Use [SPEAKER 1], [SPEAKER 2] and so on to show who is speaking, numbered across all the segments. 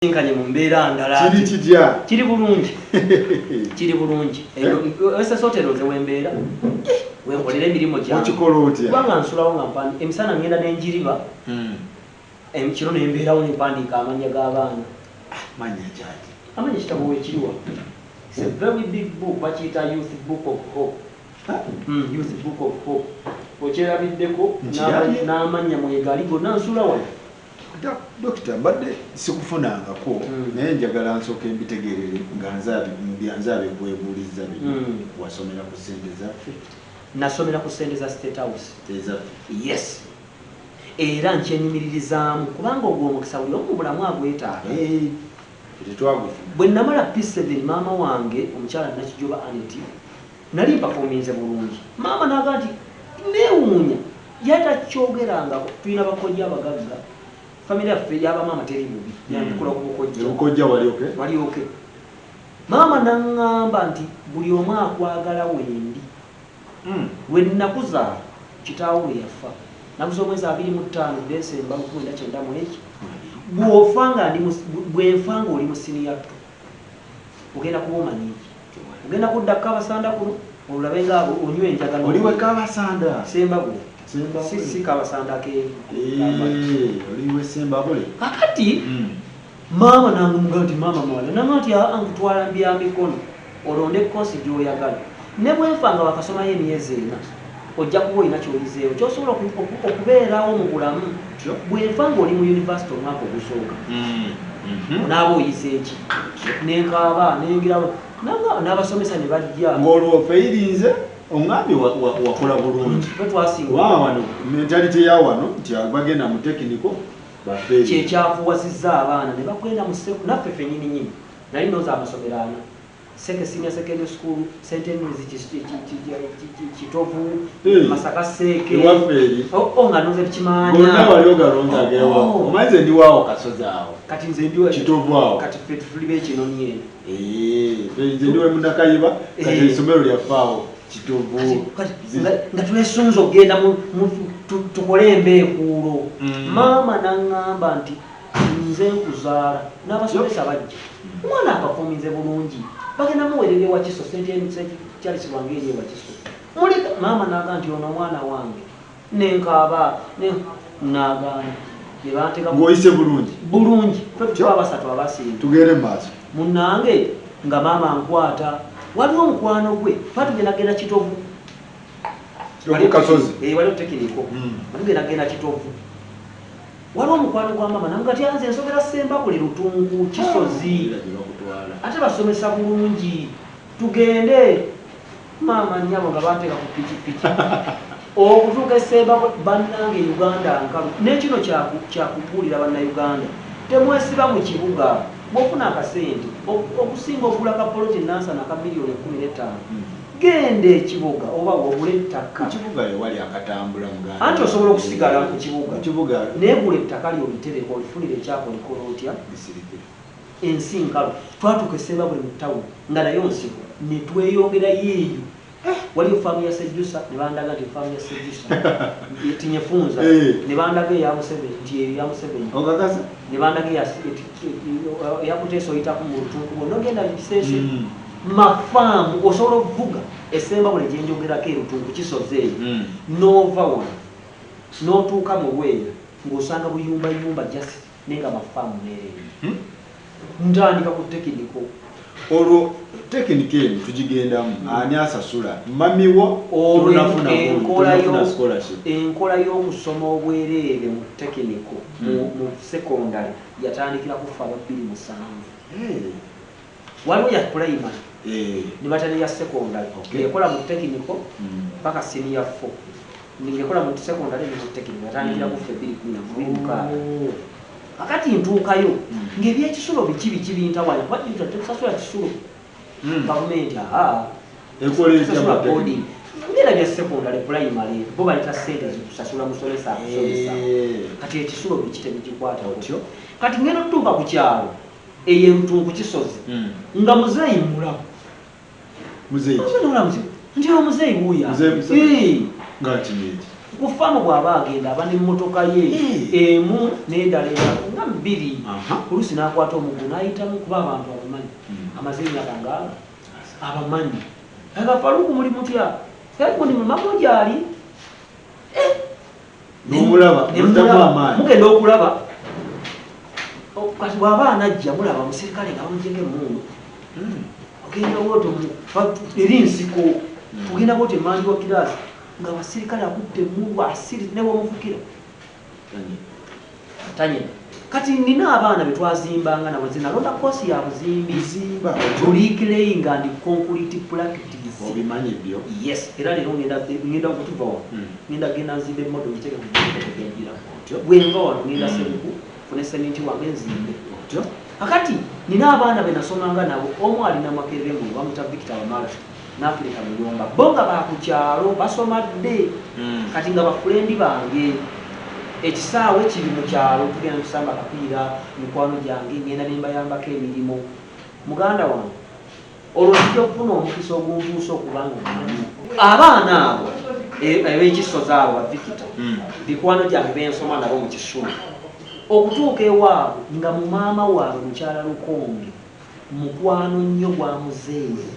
[SPEAKER 1] Nkanye mu mbeera ndala.
[SPEAKER 2] Kiri kitya?
[SPEAKER 1] Kiri bulungi, kiri bulungi. Esesotero nze wembeera, wenkolera emirimu gyange.
[SPEAKER 2] Okikola otya?
[SPEAKER 1] Kubanga nsulawo nga mpandi emisana, ngenda nenjiriba ekiro nembeerawo nempandiika amannya g'abaana.
[SPEAKER 2] Manya kyaki?
[SPEAKER 1] Amanya ekitabo wekiriwa. It's a very big book, bakiyita Youth Book of Hope. Youth Book of Hope okyerabiddeko?
[SPEAKER 2] Nkirabye.
[SPEAKER 1] N'amannya mwegali gonna, nsula wano.
[SPEAKER 2] Dokita, mbadde sikufunangako, naye njagala nsooka mbitegeerere nga nze abikwebuulizza bino. Wasomera ku ssente zaffe?
[SPEAKER 1] Nasomera ku ssente za State House.
[SPEAKER 2] Ezaffe?
[SPEAKER 1] Yes, era nkyenyumiririzaamu kubanga ogwo omukisa buli omu mu bulamu agwetaaga.
[SPEAKER 2] Eh, tetwagufuna.
[SPEAKER 1] Bwe namala P7, maama wange omukyala Nakijoba Anet, nali mpafominze bulungi, maama naga nti neewuunya, yali takyogerangako, tulina bakojja abagagga, famire yaffe yabamaama teri bubi, yandikula ku bukojja.
[SPEAKER 2] Ebukojja wali okay?
[SPEAKER 1] Wali okay. Maama naŋŋamba nti buli omu akwagala wendi. Lwe nakuzaala, kitaawo lwe yafa nakuza omwezi 25 Desemba 1990 eki, bw'ofa nga ndi bwenfa nga oli mu senior two, ogenda kuba omanyi eki, ogenda kudda Kabasanda kuno olabe nga onywa enjaga.
[SPEAKER 2] Oli we Kabasanda?
[SPEAKER 1] Sembabule.
[SPEAKER 2] Sembabule.
[SPEAKER 1] Si Kabasanda ke.
[SPEAKER 2] Eh, oli we Sembabule.
[SPEAKER 1] Kakati maama nangemugaa nti maama mwala nanga nti aa, nkutwala mbya mikono, olonde course gy'oyagala, ne bwenfa nga wakasomayo emyezi 4, ojja kuba olina kyoyizeewo kyosobola okubeerawo mu bulamu. Bwenfa nga oli mu university omwaka ogusooka, onaaba oyize eki? Nenkaaba nengira n'abasomesa ne bajja.
[SPEAKER 2] Ng'olwo feyirinze, oŋŋambye wakola bulungi.
[SPEAKER 1] Ffe twasinga.
[SPEAKER 2] Kubanga wano mentality ya wano nti bagenda mu technical bafeeri.
[SPEAKER 1] Kyekyafuwasizza abaana ne bagenda mu naffe ffennyini nyini nali ndowooza amasomero ana: Seke Senior Secondary School, St Henrys Kitovu, Masaka Seeke.
[SPEAKER 2] Ewaffe eri.
[SPEAKER 1] Oh, nga ndowooza tukimanya.
[SPEAKER 2] Gonna wali ogalonda gewa.
[SPEAKER 1] Oh.
[SPEAKER 2] Omanyi nze ndi waawo Kasozi awo.
[SPEAKER 1] Kati nze ndiwa
[SPEAKER 2] Kitovu awo.
[SPEAKER 1] Kati ffe tuli b'ekinoni eno.
[SPEAKER 2] Eh, nze ndi we Munakayiba, kati essomero lyaffe awo Kitovu.
[SPEAKER 1] Kati nga twesunze okugenda tukole embeekuulo. Maama naŋŋamba nti nze nkuzaala, n'abasomesa bajja, omwana apafominze bulungi, bagenda muweerera ewakiso Charles wange eri ewakiso. Muleka maama naga nti ono omwana wange, nenkaaba nagaana ne banteeka
[SPEAKER 2] Ng'oyise bulungi.
[SPEAKER 1] Bulungi, ffe tuba basatu abasinga.
[SPEAKER 2] Tugende mu maaso.
[SPEAKER 1] Munnange, nga maama nkwata, waliwo omukwano gwe fa tugenda genda Kitovu.
[SPEAKER 2] Kitovu Kasozi.
[SPEAKER 1] Eh, waliwo technical. Tugenda genda Kitovu, waliwo omukwano gwa maama namuga ti nze nsomera Sembabule Lutunku Kisozi.
[SPEAKER 2] Era gye bakutwala.
[SPEAKER 1] Ate basomesa bulungi, tugende. Maama nnyabo nga banteeka ku pikipiki okutuuka esemba. Bannange, Uganda nkalu, nekino kyakubuulira bannayuganda, temwesiba mu kibuga. Bw'ofuna akasente okusinga ogula kapoloti Nansana aka miliyoni 15, genda ekibuga oba ogula ettaka.
[SPEAKER 2] Ku kibuga ewali akatambula, muganda.
[SPEAKER 1] Anti osobola okusigala ku kibuga.
[SPEAKER 2] Ku kibuga.
[SPEAKER 1] Naye gula ettaka lyo, olitereka, olifunire ekyapa, olikola otya?
[SPEAKER 2] Bisirikire.
[SPEAKER 1] Ensi nkalu. Twatuuka esemba buli mu tawuni nga nayo nsiko, ne tweyongerayo eyo waliyo faamu ya Sejjusa, ne bandaga nti faamu ya Sejjusa tinyefunza. Ne bandaga eya Museveni nti eyo ya Museveni.
[SPEAKER 2] Okakasa?
[SPEAKER 1] Ne bandaga eya Kuteesa, oyitako mu Lutunku bwonna ogenda Kiseese. Mafaamu osobola okuvuga esemba buli gyenjogerako, erutunku Kisozi eyo, n'ova wano n'otuuka mu Lweera ng'osanga buyumbayumba just, naye nga mafaamu meereere. Ntandika ku technical.
[SPEAKER 2] Olwo technical eno tugigendamu, ani asasula? Mamiwo?
[SPEAKER 1] Olwo
[SPEAKER 2] tonafuna
[SPEAKER 1] enkola
[SPEAKER 2] tonafuna scholarship.
[SPEAKER 1] Enkola y'okusoma obwereere mu technical mu secondary yatandikira ku ffe aba 2007. Waliwo ya primary ne batana ya secondary. Ekola mu technical paka senior four, ngaekola mu secondary ne mu technical, yatandikira ku ffe 2016. Kakati ntuukayo ng'ebyekisulo biki biki bintawanya, kuba jjuta tetusasula kisulo. Gavumenti aa
[SPEAKER 2] Ekola etya
[SPEAKER 1] tusasula
[SPEAKER 2] mu technical?
[SPEAKER 1] Boarding ngera bya secondary, primary bo bayita sente zikusasula musomesa akusomesa. Kati ekisulo biki tebigikwatako.
[SPEAKER 2] Otyo.
[SPEAKER 1] Kati ngenda otutuuka ku kyalo eyo erutunku Kisozi, nga muzeeyi mulamu.
[SPEAKER 2] Muzeeyi ki?
[SPEAKER 1] Nti omuzeeyi wuuyo.
[SPEAKER 2] Muzeeyi Museveni? Nga nkinyeki.
[SPEAKER 1] Ku faamu bw'aba agenda aba n'emmotoka ye emu n'endala nga bbiri, oluusi n'akwata omuggo n'ayitamu kuba abantu abamanyi, amaze emyaka nga abamanyi. Aga Faluku muli mutya? Gundi mama gyali.
[SPEAKER 2] N'omulaba, n'oddamu amaanyi.
[SPEAKER 1] Mugenda okulaba. Kati bw'aba anajja mulaba omusirikale nga bamugyeko emmundu. Ogenda bw'otyo eri nsiko. Ogenda bw'otyo emmanju wa kiraasi nga abasirikale akutte emmundu asiri ne bw'omufukira. Tanyina. Kati nina abaana be twazimbanga nabo, nze nalonda koosi ya buzimbi.
[SPEAKER 2] Buzimba.
[SPEAKER 1] Bricklaying and concrete practice.
[SPEAKER 2] Obimanyi byo?
[SPEAKER 1] Yes, era leero ngenda okutuva wano. Ngenda genda nzimbe emmotoka ngiteeke ku gyagira. Bwe nva wano ngenda Sebuku, nfune seminti wange nzimbe.
[SPEAKER 2] Otyo.
[SPEAKER 1] Kakati nina abaana be nasomanga nabo, omu alina Makerere mu bamuyita Victor Wamala n'Afirika Muyomba. Bo nga ba ku kyalo basoma dde. Kati nga bafulendi bange. Ekisaawe kiri mu kyalo, tugenda tusamba akapiira, mikwano gyange, ngenda ne mbayambako emirimu. Muganda wange, olwo nzija okufuna omukisa oguntuusa okuba nga mmanyi. Abaana abo ab'ekisozi abo ba Victor, mikwano gyange bensoma nabo mu Kisubi. Okutuuka ewaabwe nga mu maama waabwe mukyala Lukonge, mukwano nnyo gwa muzeeyi,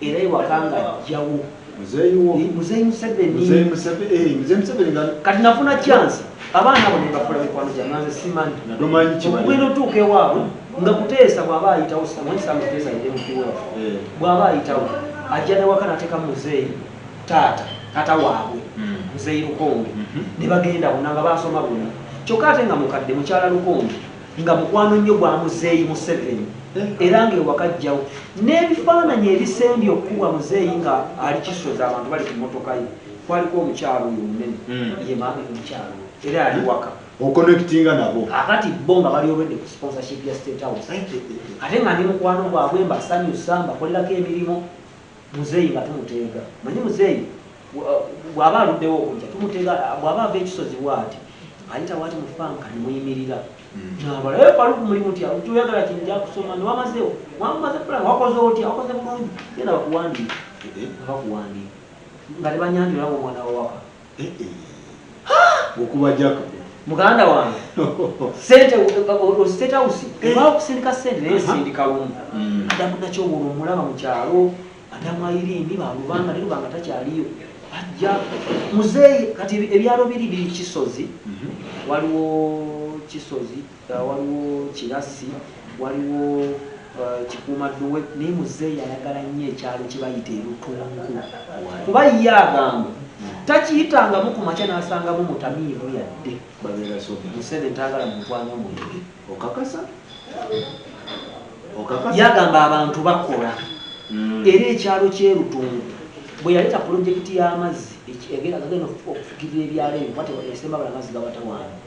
[SPEAKER 1] era ewaka nga ajjawo.
[SPEAKER 2] Muzeeyi wo?
[SPEAKER 1] Muzeeyi Museveni.
[SPEAKER 2] Muzeeyi Museveni, muzeeyi Museveni nga
[SPEAKER 1] Kati nafuna chance, abaana abo ne bafuula mikwano gyange, nze simanyi.
[SPEAKER 2] Nga tomanyi kibali.
[SPEAKER 1] Okugenda otuuka ewaabwe nga Kuteesa bw'aba ayitawo, manyi Sam Kuteesa ye MP waffe. Bw'aba ayitawo, ajja newaka n'ateeka muzeeyi taata, taata waabwe, Muzeeyi Lukonge. Ne bagenda bonna nga baasoma bonna. Kyokka ate nga mukadde mukyala Lukonge nga mukwano nnyo gwa Muzeeyi Museveni. Era ng'ewaka ajjawo. N'ebifaananyi ebisembye okukubwa Muzeeyi nga ali Kisozi abantu bali ku mmotoka ye. Kwaliko omukyala oyo omunene. Ye maama omukyala oyo. Era ali waka.
[SPEAKER 2] Okonectinga nabo.
[SPEAKER 1] Kakati bo nga bali already ku sponsorship ya State House. Ate nga ndi mukwano gwabwe mbasanyusa, mbakolerako emirimu. Muzeeyi nga tumuteega. Manyi Muzeeyi bw'aba aluddewo okujja tumuteega, bw'aba ava ekisozi bw'ati ayita bw'ati mu fanka ne muyimirira. N'abala, Faluku muli mutya? Kyoyagala kinja kusoma ne wamazeewo. Wamaze plan, wakoze otya? Wakoze bulungi. Genda bakuwandiike. Nga bakuwandiika. Nga tebanyanjula ng'omwana wa waka.
[SPEAKER 2] Okuba Jacob.
[SPEAKER 1] Muganda wange. Sente, State House, ebaawo okusindika sente naye sindika lumu. Adamu Nakyobolo omulaba mu kyalo, Adamu Irene ba Lubanga, ne Lubanga takyaliyo. Ajja muzeeyi kati ebyalo biri biri Kisozi, waliwo Kisozi, waliwo Kirasi, waliwo Kikuumadduwe, naye muzeeyi ayagala nnyo ekyalo kye bayita Erutunku. Kuba ye agamba takiyitangamu ku makya n'asangamu mutamiivu yadde.
[SPEAKER 2] Babeera soba.
[SPEAKER 1] Museveni taagala muntu anywa mwenge.
[SPEAKER 2] Okakasa? Okakasa?
[SPEAKER 1] Yagamba abantu bakola. Era ekyalo ky'Erutunku bwe yaleeta pulojekiti y'amazzi agenda okufukirira ebyalo ebyo, kuba esembabala amazzi gabatawaanya.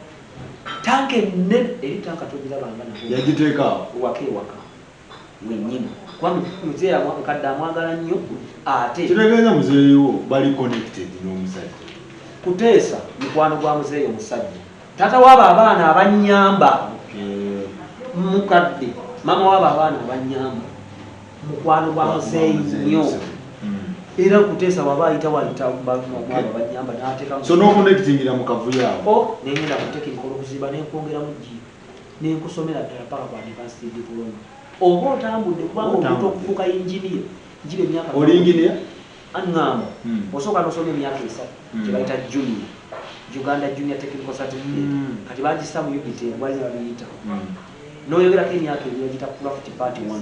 [SPEAKER 1] Tanka ennene, eri tanka togirabanga nabo.
[SPEAKER 2] Yagiteeka awo?
[SPEAKER 1] Waka ewaka wennyini. Kuba muzeeyi mukadde amwagala nnyo ate.
[SPEAKER 2] Kitegeeza muzeeyi wo bali connected n'omusajja.
[SPEAKER 1] Kuteesa mukwano gwa muzeeyi omusajja. Taata w'abo abaana abannyamba. Mukadde, maama w'abo abaana abannyamba. Mukwano gwa muzeeyi nnyo. Era Kuteesa bw'aba ayita wayita abo abannyamba n'ateekamu.
[SPEAKER 2] So n'oconnectingira mu kavuyo awo.
[SPEAKER 1] O, ne ngenda ku technical okuzimba ne nkwongeramu G. Ne nkusomera ddala paka ku advanced diploma. Oba otambudde kubanga omuntu okufuuka engineer, njiba emyaka
[SPEAKER 2] Oli engineer?
[SPEAKER 1] Aŋŋamba. Osooka n'osoma emyaka 3, gye bayita junior. Uganda Junior Technical Certificate. Kati bagissa mu UBT, bwali babiyita. N'oyongerako emyaka ebiri bagiyita craft part 1.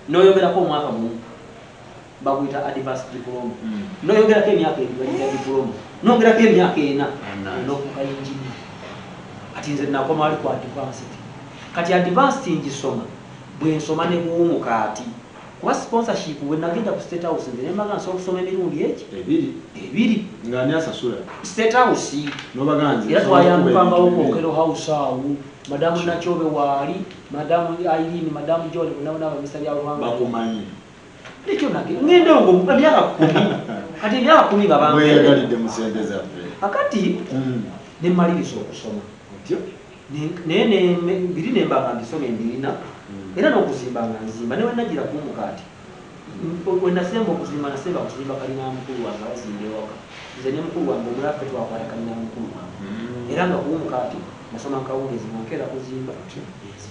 [SPEAKER 1] N'oyongerako omwaka gumu baguyita advanced diploma. N'oyongerako emyaka ebiri bagiyita diploma. N'ongerako emyaka 4 n'ofuuka engineer. Kati nze nakoma wali ku advanced. Kati advanced ngisoma bwe nsoma ne buwumukaati. Kuba sponsorship bwe nagenda ku State House nze ne mbaga nsobola okusoma emirundi eki?
[SPEAKER 2] Ebiri.
[SPEAKER 1] Ebiri.
[SPEAKER 2] Nga ani asasula?
[SPEAKER 1] State House.
[SPEAKER 2] N'obaga nze
[SPEAKER 1] Era
[SPEAKER 2] nsobola okuba
[SPEAKER 1] twayambukangawo
[SPEAKER 2] ebintu
[SPEAKER 1] ku
[SPEAKER 2] bibiri.
[SPEAKER 1] Okello House awo. Madamu Nakyobe waali, Madamu Irene, Madamu John, bonna bonna abamisa bya Ruhanga.
[SPEAKER 2] Bakumanyi.
[SPEAKER 1] Ekyo nage, ngende ngo emyaka 10. Kati emyaka 10 nga bange.
[SPEAKER 2] Mweyagalidde mu ssente zaffe.
[SPEAKER 1] Kakati, ne mmaliriza okusoma.
[SPEAKER 2] Otyo?
[SPEAKER 1] Biri ne mba nga mbisoma embirina. Era n'okuzimba nga nzimba. Ne we nagira ku mukaati. We nasemba okuzimba, nasemba kuzimba kalina mukulu wange, abazimba ewaka. Nze ne mukulu wange omulaffe twakwata kalina mukulu wange. Era nga kuwumukaati nasoma nkawungezi nkeera kuzimba.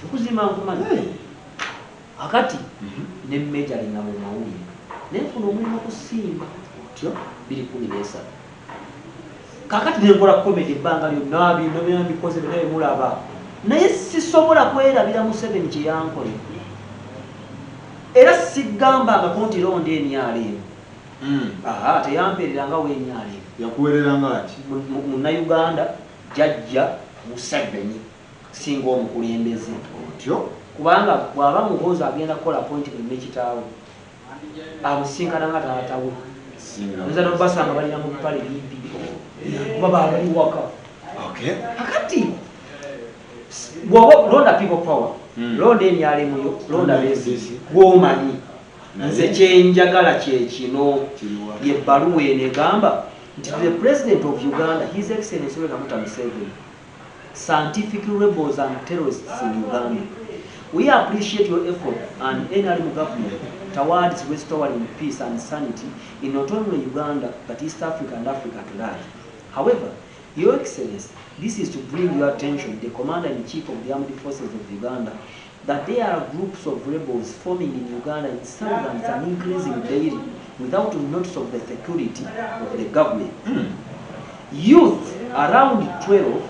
[SPEAKER 1] Okuzimba nkumanyi. Akati ne mejalinga mu mawulire. Nenfuna omulimu ku Simba. 2013. Kakati nenkola comedy ebbanga lyonna, bino byonna mbikoze, byonna bimulaba. Naye sisobola kwerabira Museveni kye yankolera. Era sigambangako nti londa NRM. Aha, teyampeerera nga w'NRM.
[SPEAKER 2] Yakuweerera nga ki?
[SPEAKER 1] Munnayuganda jjajja Museveni singa omukulembeze.
[SPEAKER 2] Otyo?
[SPEAKER 1] Kubanga bw'aba Muhoozi agenda kukola appointment ne kitaawe, amusinkana nga taata we. Oyinza n'obasanga balina mu ppale bimpi kuba baali waka. Kakati bw'oba londa People Power, londa NRM yo, londa Besigye gw'omanyi. Nze kyenjagala kye kino, y'ebbaluwa eno egamba nti the President of Uganda, His Excellency Yoweri Kaguta Museveni, scientific rebels and terrorists in Uganda. We appreciate your effort and NRM government towards restoring peace and sanity in not only Uganda but East Africa and Africa at large. However, Your Excellency, this is to bring your attention, the Commander-in-Chief of the Armed Forces of Uganda, that there are groups of rebels forming in Uganda in thousands and increasing daily without notice of the security of the government. Youth around 12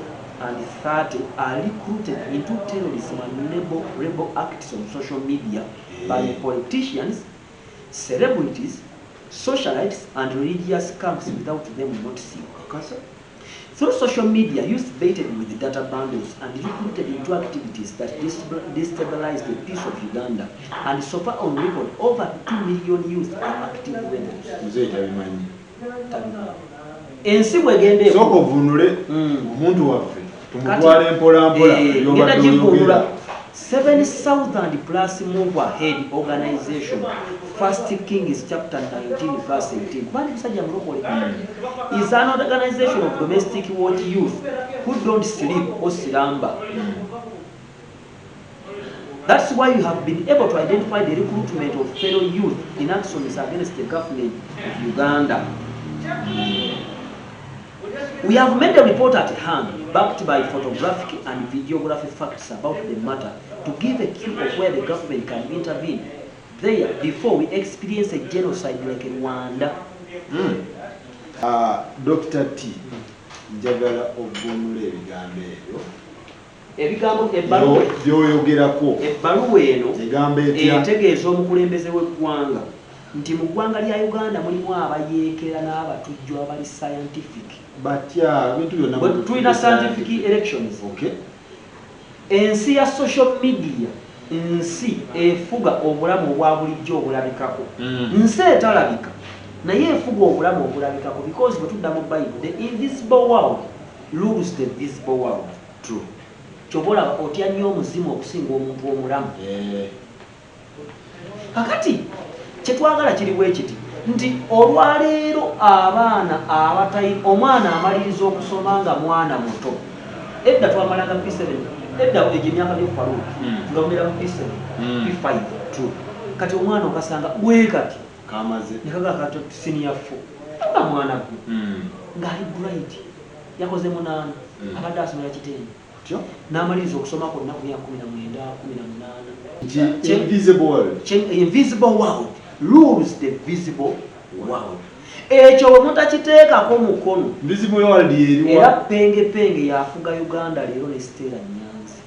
[SPEAKER 1] and 30 are recruited into terrorism and rebel acts on social media by politicians, celebrities, socialites, and religious camps without them noticing. Through social media, youth baited with data bundles and recruited into activities that destabilize the peace of Uganda. And so far on record, over 2 million youth are active rebels. Ensi bwegende
[SPEAKER 2] sooka ovunule omuntu waffe tumutwale mpola mpola.
[SPEAKER 1] Ngenda givunula. 7,000 plus move ahead organization, First Kings chapter 19 verse 18. Bali musajja mulokole. Is an organization of domestic watch youth who don't sleep or slumber. That's why you have been able to identify the recruitment of fellow youth in actions against the government of Uganda. We have made a report at hand, backed by photographic and videographic facts about the matter, to give a cue of where the government can intervene there before we experience a genocide like Rwanda.
[SPEAKER 2] Dr. T, njagala ovvuunule ebigambo ebyo.
[SPEAKER 1] Ebigambo ebbaluwa
[SPEAKER 2] byoyogerako.
[SPEAKER 1] Ebbaluwa eno
[SPEAKER 2] egamba etya?
[SPEAKER 1] Etegeeza omukulembeze w'eggwanga nti mu ggwanga lya Uganda mulimu abayeekera n'abatujju abali scientific.
[SPEAKER 2] Batya ebintu byonna?
[SPEAKER 1] Bwe tulina scientific elections. Ensi ya social media, nsi efuga obulamu obwa bulijjo obulabikako. Nsi etalabika naye efuga obulamu obulabikako, because bwe tudda mu Bible, the invisible world rules the visible world.
[SPEAKER 2] True.
[SPEAKER 1] Ky'oba olaba otya nnyo omuzimu okusinga omuntu omulamu. Kakati kyetwagala kiri bwe kiti nti olwaleero abaana abatayi, omwana amaliriza okusoma nga mwana muto. Edda twamalanga P7, edda egyo emyaka gy'okufaluuka nga mubeera mu P7, P5.
[SPEAKER 2] True.
[SPEAKER 1] Kati omwana okasanga bwe kati
[SPEAKER 2] kamaze
[SPEAKER 1] ne kagaa kati senior 4 nga mwana gwe ng'ali bright, yakoze 8, abadde asomera Kitende. N'amaliriza okusoma kwonna ku myaka 19, 18.
[SPEAKER 2] Nti invisible world.
[SPEAKER 1] Invisible world rules the visible world. Ekyo bwe mutakiteekako mukono,
[SPEAKER 2] Invisible world yeriwa?
[SPEAKER 1] Era penge penge yafuga Uganda leero ne Stella Nyanzi.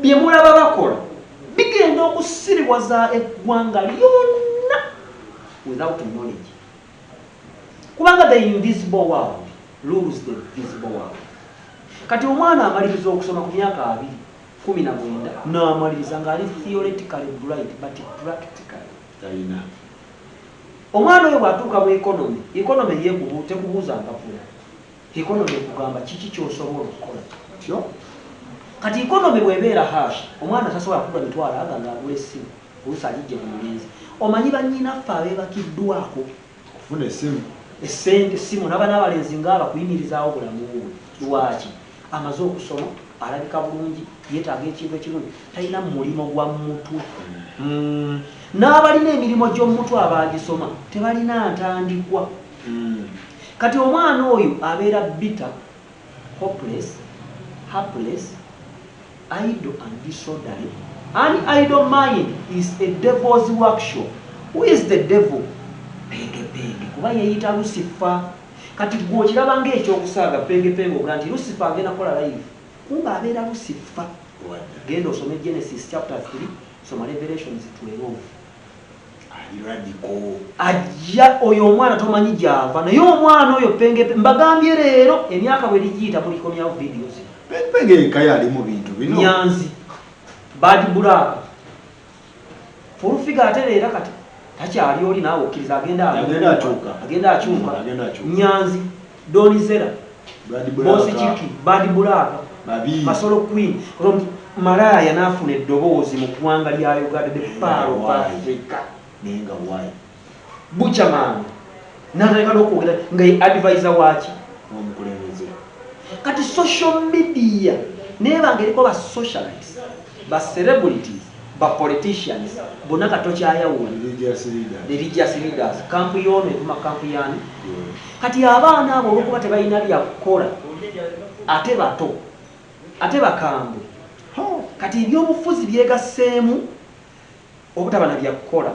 [SPEAKER 1] Bye mulaba bakola bigenda okusiriwaza eggwanga lyonna without knowledge. Kubanga the invisible world rules the visible world. Kati omwana amaliriza okusoma ku myaka abiri, kumi na mwenda, n'amaliriza ng'ali theoretically bright but practically
[SPEAKER 2] talina.
[SPEAKER 1] Omwana oyo bw'atuuka mu economy, economy tekubuuza mpapula. Economy ekugamba kiki ky'osobola okukola.
[SPEAKER 2] Otyo?
[SPEAKER 1] Kati economy bw'ebeera harsh, omwana tasobola kugula mitwalo aga ng'agula essimu, oluusi agijje ku mulenzi. Omanyi bannyinaffe abeebakiddwako
[SPEAKER 2] okufuna essimu?
[SPEAKER 1] Essente, essimu, n'aba n'abalenzi ng'aba kuyimirizaawo bulamu bwe. Lwaki? Amaze okusoma, Alabika bulungi, yeetaaga ekintu ekirungi, talina mulimu gwa mutwe. N'abalina emirimu gy'omutwe abagisoma tebalina ntandikwa. Kati omwana oyo abeera bitter, hopeless, helpless, idle and disorderly. An idle mind is a devil's workshop. Who is the devil? Penge Penge, kuba yeyita Lucifer. Kati gwe okiraba ng'ekyokusaaga Penge Penge oga nti Lucifer agenda kukola live, kumbe abeera Lucifer. Genda osome Genesis chapter 3, soma Revelations 12.
[SPEAKER 2] Ali radical.
[SPEAKER 1] Ajja oyo omwana tomanyi gyava, naye omwana oyo Penge, mbagambye leero, emyaka bwe ligiyita mulikomyawo videos.
[SPEAKER 2] Penge yekka ali mu bintu bino.
[SPEAKER 1] Nyanzi, Bad Black, Full Figure ate leera kati takyali oli, naawe okkiriza agenda
[SPEAKER 2] Agenda akyuka.
[SPEAKER 1] Agenda akyuka.
[SPEAKER 2] Agenda akyuka.
[SPEAKER 1] Nyanzi, Don Zella,
[SPEAKER 2] Bad
[SPEAKER 1] Boss
[SPEAKER 2] Black.
[SPEAKER 1] Chiki, Bad Black,
[SPEAKER 2] Babi.
[SPEAKER 1] Masolo Queen, malaaya n'afuna eddoboozi mu ggwanga lya Uganda, the pearl of
[SPEAKER 2] Why?
[SPEAKER 1] Africa.
[SPEAKER 2] Naye nga why?
[SPEAKER 1] Buchaman n'atandika n'okwogera nga ye advisor waaki?
[SPEAKER 2] Omukulembeze.
[SPEAKER 1] Kati social media nebanga eriko ba socialites, ba celebrities, ba politicians bonna, katokyayawula.
[SPEAKER 2] Religious leaders.
[SPEAKER 1] Religious leaders, camp y'ono evuma camp yani. Kati abaana abo olwokuba tebalina byakukola, ate bato, ate bakambwe, kati ebyobufuzi byegasseemu obutaba na byakukola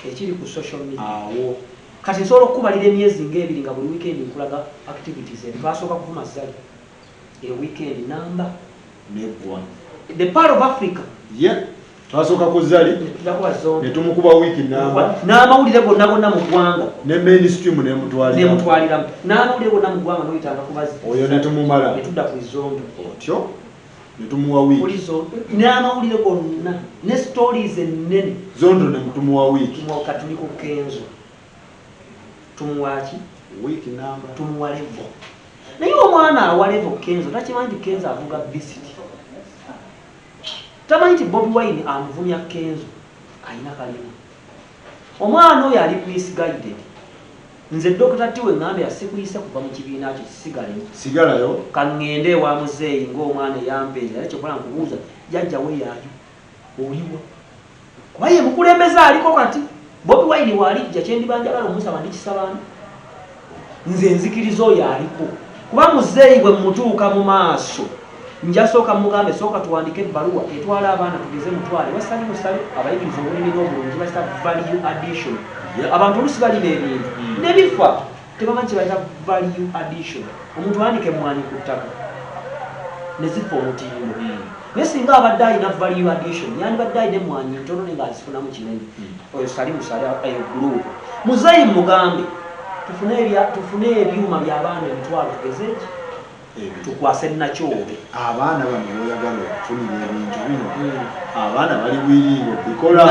[SPEAKER 1] ekiri ku social media.
[SPEAKER 2] Awo.
[SPEAKER 1] Kati nsobola okukubalira emyezi ngaebiri nga buli weekend nkulaga activities ezo. Twasooka kuvuma Zali e weekend namba.
[SPEAKER 2] Neggwa.
[SPEAKER 1] The part of Africa.
[SPEAKER 2] Ye twasooka ku Zali.
[SPEAKER 1] Tulakuba zombi.
[SPEAKER 2] Ne tumukuba wiiki namba.
[SPEAKER 1] N'amawulire gonna gonna mu ggwanga.
[SPEAKER 2] Ne mainstream nemutwalira.
[SPEAKER 1] Nemutwaliramu n'amawulire gonna mu ggwanga, noyitanga kubazi.
[SPEAKER 2] Oyo ne tumumala.
[SPEAKER 1] Netudda ku izombi.
[SPEAKER 2] Otyo ne tumuwa wiiki.
[SPEAKER 1] Kuli zo n'amawulire gonna ne stories ennene.
[SPEAKER 2] Zondo ne tumuwa wiiki.
[SPEAKER 1] Tumuwa. Tuli ku Kenzo, tumuwaki?
[SPEAKER 2] Wiiki namba.
[SPEAKER 1] Tumuwa level, naye omwana awa level Kenzo takimanyi nti Kenzo avuga Beast, tamanyi nti Bobi Wine amuvumya Kenzo ayina kalima. Omwana oyo ali misguided. Nze Dr. Tiwe ŋŋambe yasikuyise kuva mu kibiina kyo, kisigalemu.
[SPEAKER 2] Sigalayo.
[SPEAKER 1] Kaŋŋende ewa muzeeyi ng'omwana eyampeera, era kyokola nkubuuza, jjajja we yaayo oliwa? Kuba ye mukulembeze aliko kati. Bobi Wine waalijja, kyendiba njagala omusaba ndikisabani? Nze nzikiriza oyo aliko, kuba muzeeyi bwe mutuuka mu maaso nja sooka mugambe, sooka tuwandike ebbaluwa etwala abaana, tugeze mutwale wasali musale abayigiriza obulimi n'obulungi, bakita value addition. Abantu olusi balima ebintu nebifa, tebamanyi kyebayita value addition. Omuntu aandika emmwanyi ku ttaka nezifa omutindo, naye singa abadde alina value addition yandibadde alina emmwanyi ntono naye ngaazifunamu kinene. Oyo sali musale eyo group, muzeeyi mugambe tufune ebyuma by'abaana 10,000, tugeze eki? Tukwase nakyobe.
[SPEAKER 2] Abaana bano boyagala okufunira ebintu bino, abaana bali willing obikola?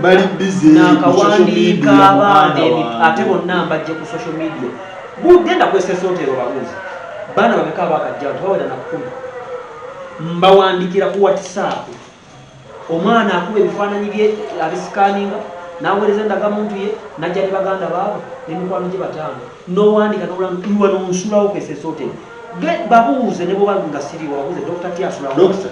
[SPEAKER 2] Bali busy.
[SPEAKER 1] Nakawandiika abaana, ate bonna mbajje ku social media. Bugenda kwesesotero, babuuzi baana bameka abakajja, tebawera na 10. Mbawandikira ku WhatsApp, omwana akuba ebifaananyi bye, abisikaninga, naweereza endagamuntu ye, najja ne baganda baabwe n'emikwano gye bataano, nowandika nolaiwa nonsulawo kwesesotero. Babuuze ne bwoba nga siriwa, babuuze Dr. T asulawo.
[SPEAKER 2] Dokita,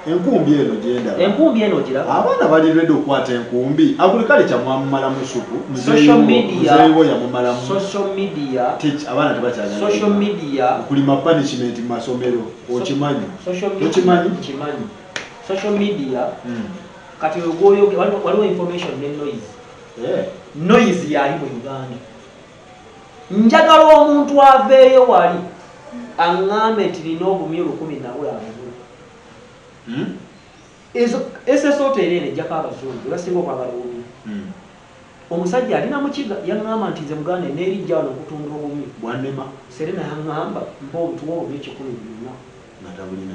[SPEAKER 2] enkumbi eno gyendaba.
[SPEAKER 1] Enkumbi eno giraba.
[SPEAKER 2] Abaana bali ready okukwata enkumbi? Agriculture mwamumalamu supu.
[SPEAKER 1] Social media.
[SPEAKER 2] Muzeewo yamumalamu.
[SPEAKER 1] Social media.
[SPEAKER 2] Abaana tebakyagala.
[SPEAKER 1] Social media.
[SPEAKER 2] Okulima punishment mu masomero, okimanyi?
[SPEAKER 1] Social media.
[SPEAKER 2] Okimanyi?
[SPEAKER 1] Kimanyi. Social media. Kati ogwoyo waliwo information ne noise. Noise yali mu Uganda. Njagala omuntu aveeyo wali aŋŋambe nti nina obumyu 1000 nabula abugula. Ezo esesota era eno ejjako abazungu ebasinga okwagala obumyu. Omusajja alina mukiga yaŋŋamba nti nze muganda neerijja wano okutunda obumyu.
[SPEAKER 2] Bwanema.
[SPEAKER 1] Serena yaŋŋamba mpa obutuwa obumyu 100 buli lunaku.
[SPEAKER 2] Nga tabulina.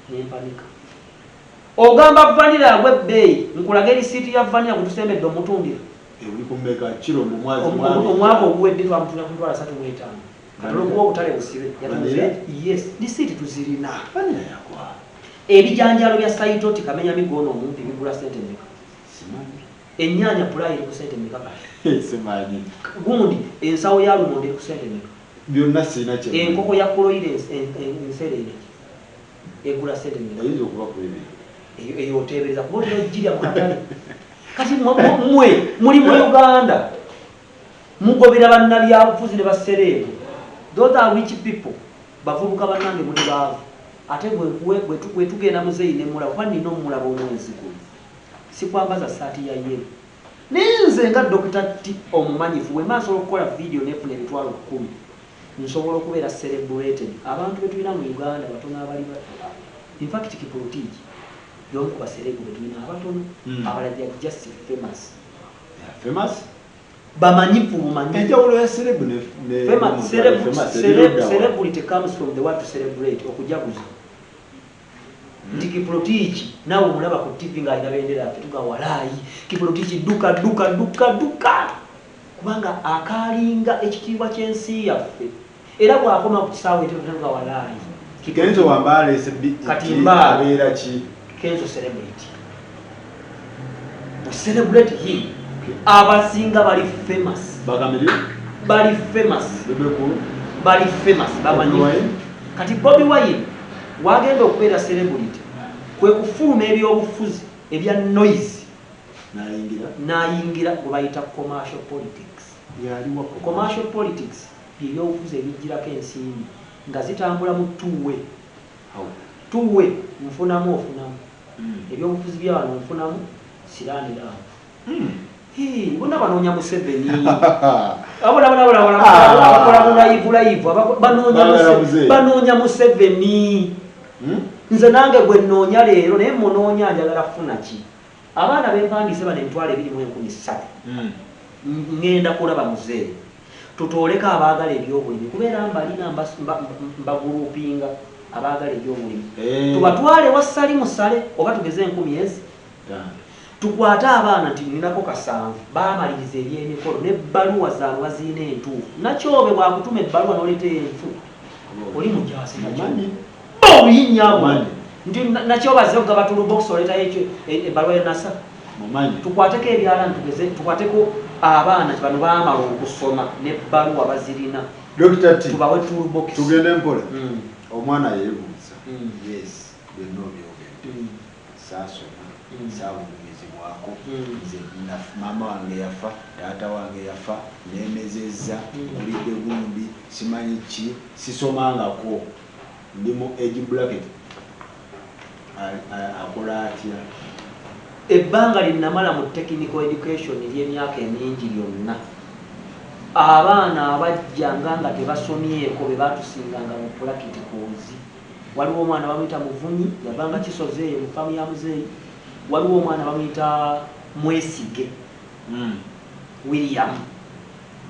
[SPEAKER 1] Nempanika. Ogamba vanilla agwa ebbeeyi, nkulaga erisiiti ya vanilla gwe tusembedde omutundira.
[SPEAKER 2] Ebuli kumeka kiro mu mwazi?
[SPEAKER 1] Omwaka oguwedde twamutunda ku 350,000. Kati olwokuba obutale busibe yatunze, yes, risiiti tuzirina.
[SPEAKER 2] Vanilla yagwa.
[SPEAKER 1] Ebijanjalo bya saitoti kamenya migono omumpi bigula sente mmeka?
[SPEAKER 2] Simanyi.
[SPEAKER 1] Ennyaanya pulayi eri ku sente mmeka kati?
[SPEAKER 2] Simanyi.
[SPEAKER 1] Gundi ensawo ya lumonde eri ku sente mmeka?
[SPEAKER 2] Byonna sirina kye.
[SPEAKER 1] Enkoko ya kuloire enseerere egula sente mmeka?
[SPEAKER 2] Eyinza okuba ku 20.
[SPEAKER 1] Eyo oteebereza kuba otera ogirya mu katale. Kati mmwe muli mu Uganda mugobera bannabyabufuzi ne basereebu. Those are rich people. Bavubuka bannange muli baavu. Ate bwe tugenda muzeeyi ne mulaba kuba nnina omulaba omwezi guno. Sikwambaza ssaati ya yellow. Naye nze nga Dokita T omumanyifu bwemba nsobola okukola video nefuna 100,000 nsobola okubeera celebrated. Abantu betulina mu Uganda batono abali in fact Kiprotich y'omu ku baserebu betulina abatono. Abalala they are just famous.
[SPEAKER 2] Yeah, famous?
[SPEAKER 1] Bamanyifu bumanyifu.
[SPEAKER 2] Enjawulo ya celeb ne
[SPEAKER 1] Famous,
[SPEAKER 2] ne famous, erudda wa?
[SPEAKER 1] Celebrity comes from the word to celebrate, okujaguza. Nti Kiprotich naawe omulaba ku TV ng'alina bendera yaffe tuga walaayi Kiprotich dduka dduka dduka dduka kubanga akaalinga ekitiibwa ky'ensi yaffe era bw'akoma ku kisaawe entebe tuga walaayi.
[SPEAKER 2] Kenzo wambaale se
[SPEAKER 1] Kati Mbaale.
[SPEAKER 2] Abeera ki?
[SPEAKER 1] Kenzo celebrity. We celebrate him. Abasinga bali famous.
[SPEAKER 2] Bakamiri?
[SPEAKER 1] Bali famous.
[SPEAKER 2] Bebe Cool?
[SPEAKER 1] Bali famous, bamanyi.
[SPEAKER 2] Bobi Wine?
[SPEAKER 1] Kati Bobi Wine wagenda okubeera celebrity kwe kufuluma ebyobufuzi ebya noise.
[SPEAKER 2] N'ayingira?
[SPEAKER 1] N'ayingira gwe bayita commercial politics.
[SPEAKER 2] Yaliwa
[SPEAKER 1] commercial politics bye byobufuzi ebijjirako ensimbi nga zitambula mu two way.
[SPEAKER 2] How?
[SPEAKER 1] Two way, nfunamu ofunamu. Ebyobufuzi bya wano nfunamu, siraanira awo. Hii, bonna banoonya Museveni. Abo nabo nabo nabo nabo abakola mu live live, banoonya
[SPEAKER 2] Baagala muzeeyi.
[SPEAKER 1] Banoonya Museveni. Nze nange gwe nnoonya leero, naye munoonya njagala kufuna ki? Abaana bempandiise bano 2,300. Ngenda kulaba muzeeyi. Tutooleko abaagala ebyobulimi kubeera mbalina mbagurupinga abaagala ebyobulimi. Tubatwale wa Ssali musale oba tugeze enkumi ezi. Tukwate abaana nti nninako 7 baamaliriza ebyemikolo n'ebbaluwa zaabwe baziina entuufu. Nakyobe bw'akutuma ebbaluwa n'oleeta enfu oli mujaasi nakyo.
[SPEAKER 2] Mumanyi.
[SPEAKER 1] Bo obuyinnya bwo.
[SPEAKER 2] Mumanyi.
[SPEAKER 1] Nti nakyobe azze okugaba toolbox oleetayo ekyo, ebbaluwa ya NASA.
[SPEAKER 2] Mumanyi.
[SPEAKER 1] Tukwateko ebyalaani tugeze, tukwateko abaana nti bano baamala okusoma n'ebbaluwa bazirina.
[SPEAKER 2] Dokita T.
[SPEAKER 1] Tubawe toolbox.
[SPEAKER 2] Tugende mpola. Omwana yeebuuza. Yes, byonna obyogedde. Saasoma, saabugumizibwako. Nze maama wange yafa, taata wange yafa, neemezezza, nkulidde gundi, simanyi ki, sisomangako. Ndi mu age bracket. Akola atya?
[SPEAKER 1] Ebbanga lye namala mu technical education ery'emyaka emingi lyonna, abaana abajjanga nga tebasomyeko be baatusinganga mu practicals. Waliwo omwana bamuyita Muvunyi, yavanga Kisozi eyo mu faamu ya muzeeyi. Waliwo omwana bamuyita Mwesige William.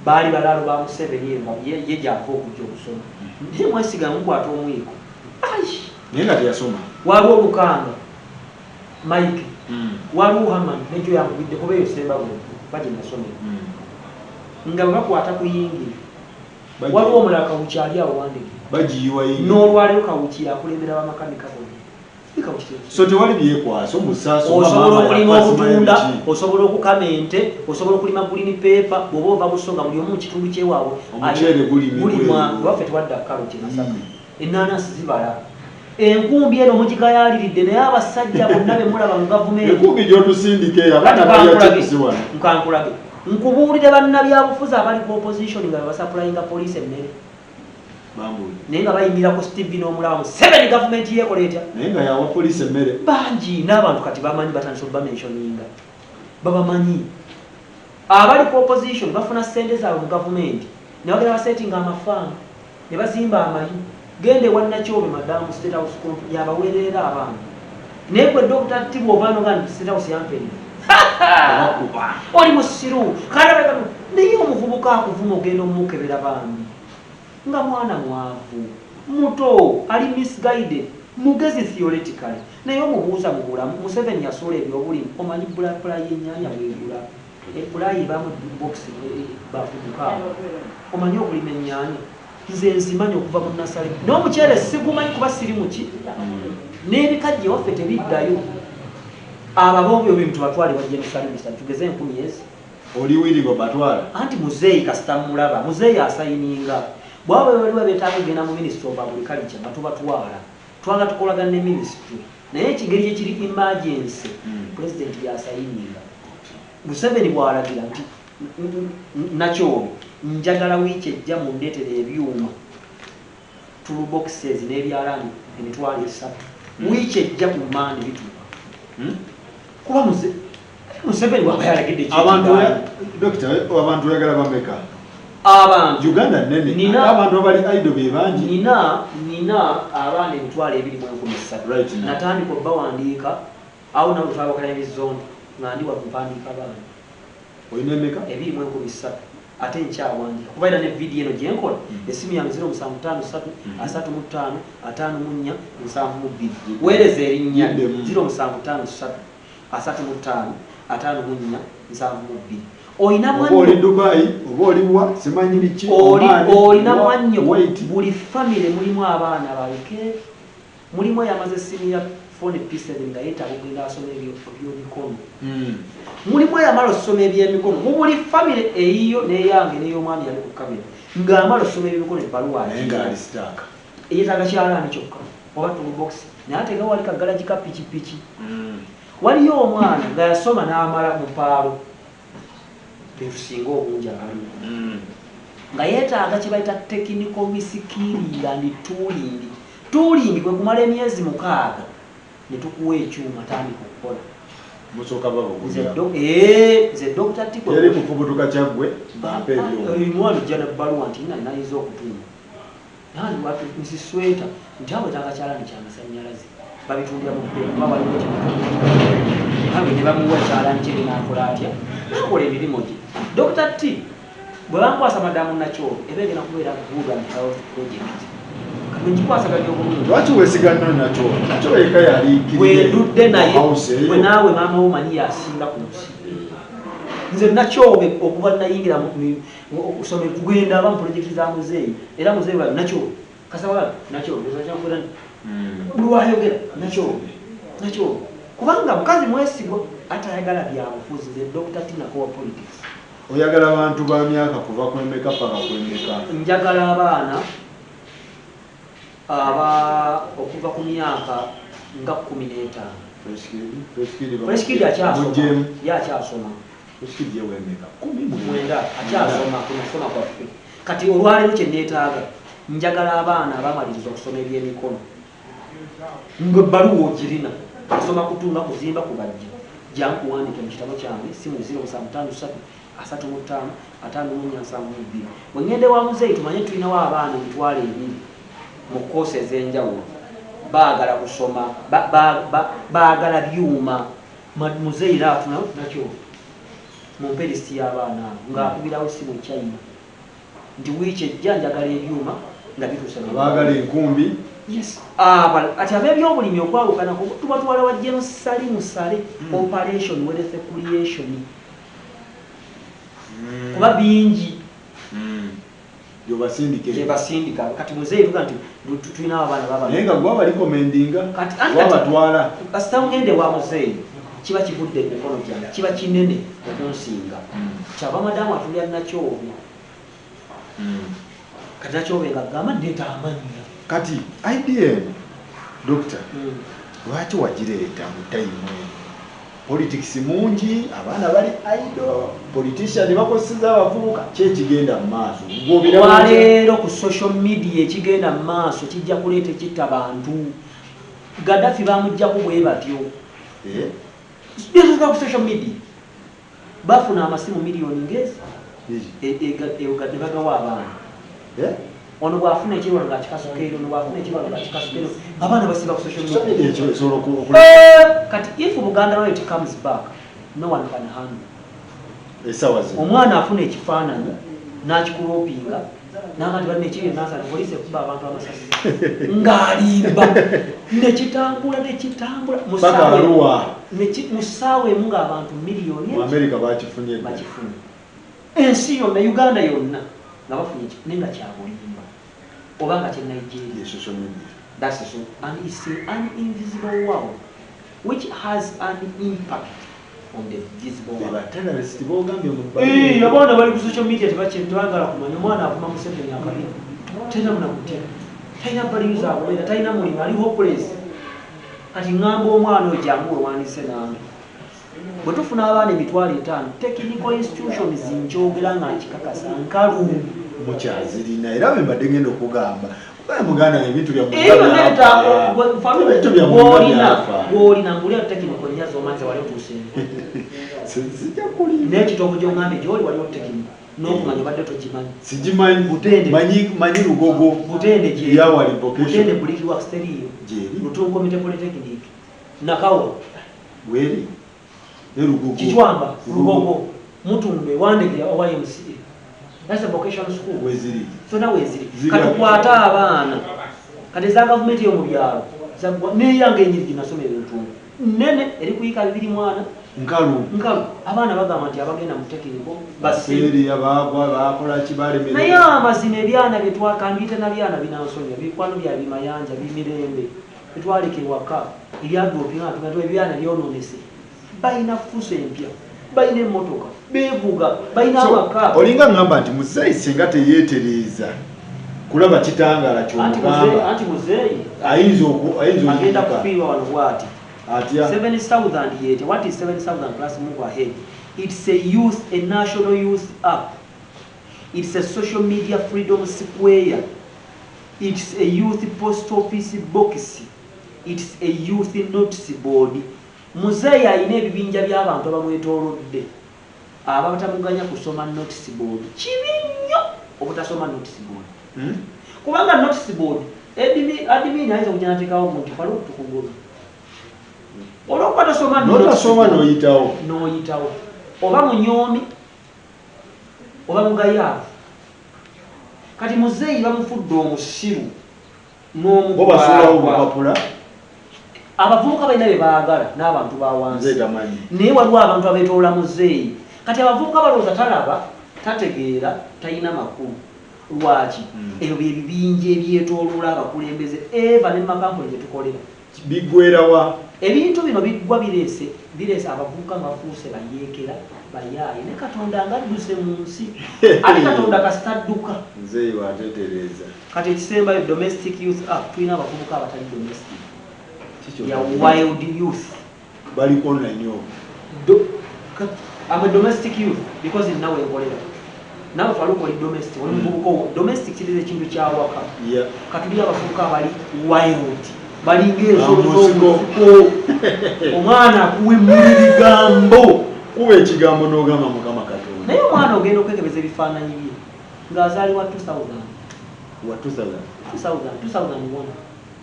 [SPEAKER 1] Baali balaalo ba Museveni eyo nga ye gy'ava okujja okusoma. Naye Mwesige amukwata omwiko. Ai!
[SPEAKER 2] Naye nga teyasoma.
[SPEAKER 1] Waliwo Lukanga Mike, waliwo Haman ne Joy ankubidde kuba eyo Ssembabule kuba gye nasomera. Nga bwe bakwata ku yingini. Waliwo omulala Kawuki ali awo Wandege.
[SPEAKER 2] Bagiyiwa yingini.
[SPEAKER 1] N'olwaleero Kawuki akulembera bamakanika bonna.
[SPEAKER 2] So tewali byekwaso musaso.
[SPEAKER 1] Osobola okulima obutunda, osobola okukama ente, osobola okulima green pepper, bw'oba ova Busoga buli omu mu kitundu kyewaabwe.
[SPEAKER 2] Omuceere gulimibwa
[SPEAKER 1] Gulimwa,
[SPEAKER 2] eyo.
[SPEAKER 1] waffe tewadda karoti Masaka. Ennaanansi zibala. Enkumbi eno mugigayaaliridde naye abasajja bonna be mulaba mu gavumenti.
[SPEAKER 2] Enkumbi gy'otusindika eyo, abaana
[SPEAKER 1] Kati
[SPEAKER 2] balya
[SPEAKER 1] kankulage,
[SPEAKER 2] chips wano.
[SPEAKER 1] nkankulage. Nkubuulire bannabyabufuzi abali ku opposition nga bebasapulainga poliisi emmere.
[SPEAKER 2] Bambuulire.
[SPEAKER 1] Naye nga bayimirira ku TV n'omulaba mu 7 gavumenti yeekola etya?
[SPEAKER 2] Naye nga yawa poliisi emmere.
[SPEAKER 1] Bangi n'abantu kati bamanyi batandise okubamentioninga. Babamanyi. Abali ku opposition bafuna ssente zaabwe mu gavumenti ne bagenda basetinga amafaamu ne bazimba amayu. Genda ewa Nakyobe madamu State House Control yabaweerera abaana. Naye gwe Dokita T bw'ova n'ogamba nti State House yampeerera.
[SPEAKER 2] Obakuba.
[SPEAKER 1] Oli musiru. Kale naye omuvubuka akuvuma ogenda omukebera bambi. Nga mwana mwavu, muto, ali misguided, mugezi theoretically. Naye omubuuza mu bulamu, Museveni yasuula ebyobulimi, omanyi pulayi y'ennyaanya bw'egula. Epulayi ebaamu box bafuduka. Omanyi okulima ennyaanya? Nze nzimanyi okuva mu nasale. N'omuceere sigumanyi kuba siri muki. N'ebikajjo ewaffe tebiddayo. Abo ab'obyo ebintu tubatwale wa General Salim tugeze enkumi ezi.
[SPEAKER 2] Oli wiri gwe batwala?
[SPEAKER 1] Anti muzeeyi kasita mmulaba, muzeeyi asayininga. Bwaba baliwo beetaaga okugenda mu Ministry of Agriculture nga tubatwala, twagala tukolagana ne ministry, naye ekigeri kyekiri emergency, President yasayininga. Museveni bw'alagira nti Nakyobe, njagala wiiki ejja mundeetere ebyuma, toolboxes n'ebyalaani 30,000, wiiki ejja ku Mande bituuka. Kuba Museveni bw'aba yalagidde ekintu
[SPEAKER 2] Abantu
[SPEAKER 1] kigaana.
[SPEAKER 2] Dokita, abantu oyagala bameka?
[SPEAKER 1] Abantu
[SPEAKER 2] Uganda nene. Abantu abali idle be bangi.
[SPEAKER 1] Nina abaana 21,300.
[SPEAKER 2] Right now.
[SPEAKER 1] Natandika obbawandiika awo nawe twawakana ebizonto nga ndi wano mpandiika baana.
[SPEAKER 2] Olina emeka?
[SPEAKER 1] 21,300, ate nkyawandiika kuba era ne vidiyo eno gyenkola. Essimu yange 0753 35 54 72. Weereza erinnya.
[SPEAKER 2] Giddemu.
[SPEAKER 1] 0753 35 54 72. Olina
[SPEAKER 2] Oba oli
[SPEAKER 1] mwannyo.
[SPEAKER 2] Dubai oba oli wa simanyi biki, Oman,
[SPEAKER 1] Olina mwannyo.
[SPEAKER 2] Kuwait.
[SPEAKER 1] Buli famire mulimu abaana baleke, mulimu eyamaze senior four P7 nga yeetaaga okugenda asoma ebyomikono. Mulimu eyamala okusoma ebyemikono mu buli famire eyiyo n'eyange n'ey'omwami yali ku kamera ng'amala okusoma ebyemikono, ebbaluwa
[SPEAKER 2] Naye ng'ali stuck.
[SPEAKER 1] Yeetaaga kyalaani kyokka oba toolbox, naye ate nga wali kagalagi ka pikipiki. Waliyo omwana nga yasoma n'amala mu paalo, betusinga obungi abaliwo, nga yeetaaga kye bayita technical reskilling and tooling. Tooling kwe kumala emyezi 6 ne tukuwa ekyuma, tandika okukola.
[SPEAKER 2] Musooka babagulira.
[SPEAKER 1] Nze Dr. Tiko.
[SPEAKER 2] Teri kufubutuka kyaggwe bampe ebyuma.
[SPEAKER 1] Omwana ojja nebbaluwa nti nayinza okutunga nandi watu nsisweta nti awo etaaga kyalaani kyamasannyalaze, babitundira mu bbeeyi kuba waliwo kyeawe ne bamuwa ekyalaani kye nakola atya, nakola emirimu gye. Dr. T bwe bankwasa madamu Nakyobe, eba egenda kubeera good and health project, kati ngikwasaganya obulungi.
[SPEAKER 2] Lwaki weesiga nno Nakyobe? Nakyobe yekka yaliikirire
[SPEAKER 1] Bwendudde naye
[SPEAKER 2] mu house eyo.
[SPEAKER 1] Bwe naawe maama wo manyi yasinga ku nsi. Nze Nakyobe okuva nayingira okusoma kugenda aba mu projekiti za muzeeyi, era muzeeyi wa Nakyobe kasawala Nakyobe lwayogera Nakyobe Nakyobe, kubanga mukazi mwesigwa ate ayagala byabufuzi. Nze Dr. T nakowa politics.
[SPEAKER 2] Oyagala bantu ba myaka kuva kwemeka paka kwemeka?
[SPEAKER 1] Njagala abaana aba okuva ku myaka nga 15.
[SPEAKER 2] Fresh Kid.
[SPEAKER 1] Fresh Kid akyasoma.
[SPEAKER 2] Mujjemu.
[SPEAKER 1] Ye akyasoma.
[SPEAKER 2] Fresh Kid ye wemeka? 19.
[SPEAKER 1] 9, akyasoma ku kusoma kwaffe. Kati olwaleero kye neetaaga, njagala abaana abamaliriza okusoma ebyemikono nga ebbaluwa ogirina, asoma kutunga, kuzimba, kubajja, jankuwandike mu kitabo kyange, simu 0753 35 54 72. Bwe ngende wa muzeeyi tumanye tulinawo abaana 20,000 mu koosi ez'enjawulo, baagala kusoma, baagala byuma. Muzeeyi era afuna nakyo, mumpe lisiti y'abaana abo, ng'akubirawo essimu e China nti wiiki ejja njagala ebyuma nga bituuse mu
[SPEAKER 2] Abaagala enkumbi.
[SPEAKER 1] Yes. Ati ab'ebyobulimi okwawukanako tubatwala wa General Salim Saleh, Operation Wealth Creation, kuba bingi.
[SPEAKER 2] Gyobasindika.
[SPEAKER 1] Gyebasindika. Kati muzeeyi tuga nti tulinawo abaana baba
[SPEAKER 2] Naye nga gwabalikommendinga,
[SPEAKER 1] Kati anti
[SPEAKER 2] gwabatwala.
[SPEAKER 1] Kasita ngende wa muzeeyi kiba kivudde mu mikono gyange, kiba kinene okunsinga. Kyava madamu atulya Nakyobe. Kati Nakyobe nga gamba ndeeta amannya.
[SPEAKER 2] Kati idea doctor, lwaki wagireeta mu time eno? Politics mungi, abaana bali idle, politician bakozeseza abavubuka. Ki ekigenda mu maaso? Gw'obiraba otya?
[SPEAKER 1] Olwaleero ku social media ekigenda mu maaso kijja kuleeta ekitta bantu. Gaddafi bamugjaku bwe batyo.
[SPEAKER 2] Eh?
[SPEAKER 1] Byatuuka ku social media, bafuna amasimu miliyoni ngezi
[SPEAKER 2] Egi.
[SPEAKER 1] Ne bagawa abaana.
[SPEAKER 2] Eh?
[SPEAKER 1] Ono bw'afuna ekirwano ng'akikasuka eri, ono bw'afuna ekirwano ng'akikasuka eri, abaana basiba ku social
[SPEAKER 2] Social
[SPEAKER 1] media.
[SPEAKER 2] media ekyo esobola
[SPEAKER 1] Kati if Buganda royalty comes back, no one can handle.
[SPEAKER 2] Essaawa zino.
[SPEAKER 1] Omwana afuna ekifaananyi n'akikuropinga naga nti balina ekiri Nansana, poliisi ekuba abantu amasasi, ng'alimba, nekitambula nekitambula. Mu
[SPEAKER 2] Paka Arua.
[SPEAKER 1] Mu ssaawa emu ng'abantu miliyoni
[SPEAKER 2] Mu America bakifunye dda.
[SPEAKER 1] Bakifunye ensi yonna, Uganda yonna nga bafunye naye nga kyabulimba oba nga kye Nigeria.
[SPEAKER 2] Ye social media.
[SPEAKER 1] That's so, and it's an invisible world which has an impact on the visible world.
[SPEAKER 2] Ba terrorist bogambye mu
[SPEAKER 1] Abaana bali ku social media tebagala kumanya. Omwana avuma Museveni akabina. Talina munakutya, talina values akubeera, talina mulimu, ali hopeless. Kati ŋŋamba omwana oyo, jangu wewandiise nange. Bwe tufuna abaana 50,000, technical institutions, nkyogera nga nkikakasa, nkalu.
[SPEAKER 2] Mukyazirina, era bwe mbadde ngenda okugamba, kuba muganda ebintu byammwe
[SPEAKER 1] Eyo
[SPEAKER 2] byafa. Ebintu byammwe
[SPEAKER 1] gwolina
[SPEAKER 2] byafa.
[SPEAKER 1] Gwolina mbulira technical nnya zomanyi wali otuuseemu.
[SPEAKER 2] Sijja kulimba.
[SPEAKER 1] N'ekitoogo gy'oŋŋambye gyoli waliwo technical, n'okumanya obadde tokimanyi.
[SPEAKER 2] Sigimanyi.
[SPEAKER 1] Butende.
[SPEAKER 2] Manyi Lugogo.
[SPEAKER 1] Butende gyeri.
[SPEAKER 2] Yawali vocation.
[SPEAKER 1] Butende Brick Works teriiyo?
[SPEAKER 2] Gyeri.
[SPEAKER 1] Lutunkomite Polytechnic, Nakawa?
[SPEAKER 2] Weri ne Lugogo.
[SPEAKER 1] Kichwamba, Lugogo, Mutumbe, Wandege owa MCA, that's a vocation school.
[SPEAKER 2] Weziri.
[SPEAKER 1] Zonna weeziri.
[SPEAKER 2] Ziri.
[SPEAKER 1] Katukwate abaana kati eza gavumenti yo mu byalo zaggwa, neyange enyiri ginasomera entungo nene eri kuyika 24.
[SPEAKER 2] Nkalu.
[SPEAKER 1] Nkalu. Abaana bagamba nti abagenda mu technical basiru.
[SPEAKER 2] Basiria bagwa, bakola ki, balemera.
[SPEAKER 1] Naye amazima, ebyana byetwakambiyite nabyana binansonyiwa, bikwano bya bimayanja bimirembe bitwaleka ewaka ebyadropinga, ebyana byononese, balina fuso empya, balina emmotoka, beevuga, balina
[SPEAKER 2] So,
[SPEAKER 1] amaka.
[SPEAKER 2] olinga ngamba nti muzeeyi singa teyeetereeza kulaba kitangaala
[SPEAKER 1] Anti muzeeyi
[SPEAKER 2] kyomugamba,
[SPEAKER 1] anti muzeeyi
[SPEAKER 2] ayinza
[SPEAKER 1] agenda
[SPEAKER 2] okuyimuka.
[SPEAKER 1] Kufiirwa wano bwati.
[SPEAKER 2] Atya?
[SPEAKER 1] 7000 yete. What is 7000 plus move ahead? It's a youth, a national youth app. It's a social media freedom square. It's a youth post office box. It's a youth notice board. Muzeeyi alina ebibinja by'abantu abamwetoolodde abatamuganya kusoma notice board. Kibi nnyo obutasoma notice board, kubanga notice board admin ayinza okujja nateekawo nti fale okutukugoba olwokuba tosoma notice
[SPEAKER 2] Notasoma
[SPEAKER 1] board.
[SPEAKER 2] N'oyitawo.
[SPEAKER 1] N'oyitawo, oba munyoomi oba mugayaavu. Kati muzeeyi bamufudde omusiru
[SPEAKER 2] Bo basuulawo
[SPEAKER 1] n'omugwagwa.
[SPEAKER 2] Bupapula.
[SPEAKER 1] Abavubuka balina bye baagala n'abantu ba wansi.
[SPEAKER 2] Nze tamanyi.
[SPEAKER 1] Naye waliwo abantu abeetoola muzeeyi. Kati abavubuka balowooza talaba, tategeera, talina makulu. Lwaki? Ebyo bye bibinja ebyetooloola abakulembeze eva ne makampuni gye tukolera.
[SPEAKER 2] Biggwerawa?
[SPEAKER 1] Ebintu bino biggwa bireese abavubuka nga bafuuse bayeekera, bayaaye, ne Katonda nga adduse mu nsi. Ate Katonda kasita adduka.
[SPEAKER 2] Muzeeyi watetereeza.
[SPEAKER 1] Kati ekisembayo, domestic youth app. Tulina abavubuka abatali domestic.
[SPEAKER 2] Kikyo.
[SPEAKER 1] Ya wild youth.
[SPEAKER 2] Bali online okwo.
[SPEAKER 1] I'm a domestic youth because nawe nkolera nawe Faluka oli domestic, oli muvubuka owo. Domestic kiriza ekintu kyawaka. Katuli abavubuka abali wild, balinga ensolo
[SPEAKER 2] Amusiko.
[SPEAKER 1] z'omusiko. Omwana akuwemula ebigambo.
[SPEAKER 2] Kuba ekigambo n'ogamba Mukama Katonda.
[SPEAKER 1] Naye omwana ogenda okwekebeza ebifaananyi bye ng'azaalibwa 2000.
[SPEAKER 2] Wa 2000?
[SPEAKER 1] 2000, 2001,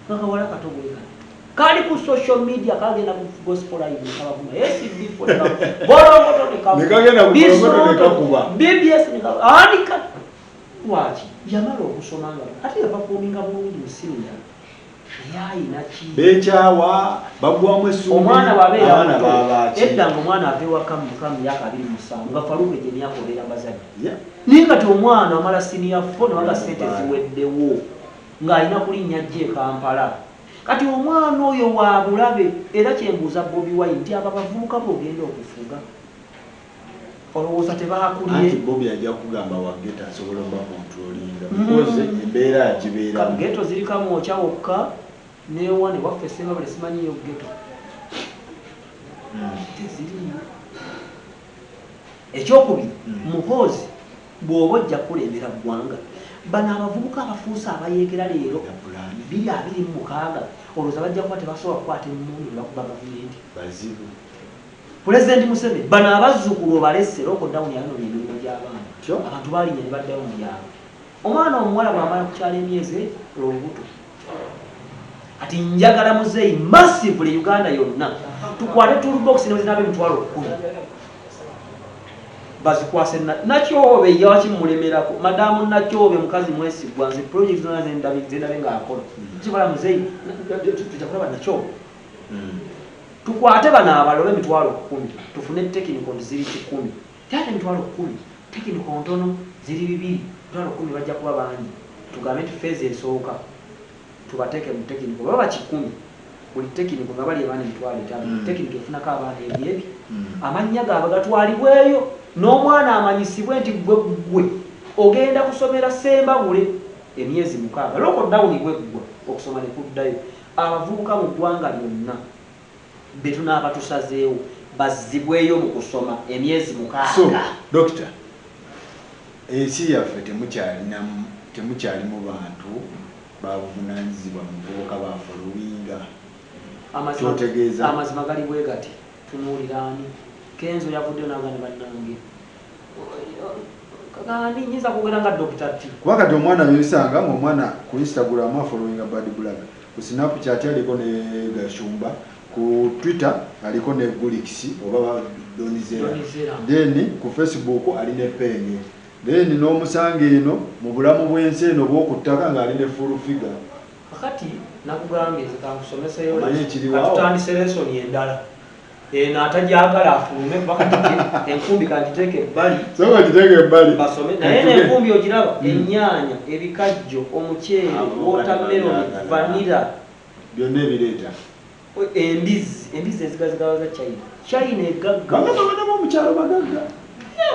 [SPEAKER 1] nga kawala kato bwe kati kali ku social media, kagenda ku Gospel Live nekabavuma, SB4 Bolongoto.
[SPEAKER 2] Ne kagenda ku Bolongoto ne kakuba.
[SPEAKER 1] BBS anika. Lwaki? Yamala okusoma nga ate yaperforminga bulungi mu senior, naye ayina ki?
[SPEAKER 2] Bekyawa, bagwamu essuubi.
[SPEAKER 1] Omwana bw'abeera
[SPEAKER 2] Abaana
[SPEAKER 1] muto,
[SPEAKER 2] babaaki?
[SPEAKER 1] edda nga omwana ava ewaka mu myaka 27 nga Faluka egyo emyaka obeera bazadde. Naye kati omwana amala senior four newaga sente ziweddewo, ng'alina kulinnya jja e Kampala. Kati omwana oyo wa bulabe. Era kyembuuza Bobi Wine nti abo abavubuka b'ogenda okufuga, olowooza
[SPEAKER 2] Anti
[SPEAKER 1] tebakulye?
[SPEAKER 2] Bobi ajja kugamba wa ghetto asobola oba controllinga because embeera agibeeramu.
[SPEAKER 1] Ghetto ziri Kamwokya wokka newa ne waffe Sembabule simanyiyo ghetto. Teziriyo. Ekyokubiri, Muhoozi, bw'oba ojja kukulembera ggwanga, bano abavubuka abafuuse abayeekera leero
[SPEAKER 2] Ya pulaani.
[SPEAKER 1] 2026, olowooza bajja kuba tebasobola kukwata emmundu ne bakuba gavumenti?
[SPEAKER 2] Bazibu.
[SPEAKER 1] Pulezidenti Museveni, bano abazzukulu obalesse, lockdown yanoonya emirimu gy'abaana.
[SPEAKER 2] Kyo.
[SPEAKER 1] Abantu balinnya ne baddayo mu byalo. Omwana omuwala bw'amala kukyala emyezi olubuto. Kati njagala muzeeyi massively Uganda yonna tukwate toolbox ne 100,000 bazikwase Nakyobe. Yakimulemerako madamu Nakyobe, mukazi mwesigwa. Nze project zonna zendabe ng'akola kikola muzeeyi, tujja kulaba Nakyobe. Tukwate bano abalala 10,000, tufune technical ziri 100. Ate 10,000 technical ntono, ziri bibiri. 10,000 bajja kuba bangi. Tugambe nti phase esooka tubateeke mu technical baba 100, buli technical nga bali abaana 50,000. Technical efunako abaana ebyebi. Amannya gaabwe gatwalibweyo n'omwana amanyisibwe nti gwe gwe ogenda kusomera Sembabule. Emyezi 6 lockdown bweggwa, okusoma ne kuddayo, abavubuka mu ggwanga lyonna be tunaaba tusazeewo bazzibweyo mu kusoma emyezi
[SPEAKER 2] So
[SPEAKER 1] 6.
[SPEAKER 2] Doctor, ensi yaffe temukyalimu bantu babuvunanyizibwa muvubuka bafollowinga. Kyotegeeza?
[SPEAKER 1] Amazima gali bwe gati, tunuulira ani? Kenzo yavuddeyo n'agamba, "Bannange, ani nyinza kwogera nga Dr. T?"
[SPEAKER 2] Kuba kati omwana byebisanga ngaomwana ku Instagram afollowinga Bad Black, ku Snapchat aliko ne Gashumba, ku Twitter aliko ne Gulix oba Donizera.
[SPEAKER 1] Donizera.
[SPEAKER 2] Then ku Facebook ali ne Penye, then n'omusanga eno mu bulamu bw'ensi eno bw'okuttaka ng'ali ne Full Figure.
[SPEAKER 1] Kakati nakugambye nze kankusomeseyo.
[SPEAKER 2] Omanyi ekiriwo awo?
[SPEAKER 1] Katutandise lesson endala eno, atagyagala afulume, kuba kati enkumbi kangiteeke ebbali.
[SPEAKER 2] Soka giteeke ebbali.
[SPEAKER 1] Basome naye. Nenkumbi ogiraba, ennyaanya, ebikajjo, omuceere,
[SPEAKER 2] Abo
[SPEAKER 1] watermelon,
[SPEAKER 2] babyagala.
[SPEAKER 1] Vanilla.
[SPEAKER 2] Byonna ebireeta.
[SPEAKER 1] Embizi, embizi ezigazigaba za China. China egagga.
[SPEAKER 2] Bagamba abaana b'omukyalo bagagga.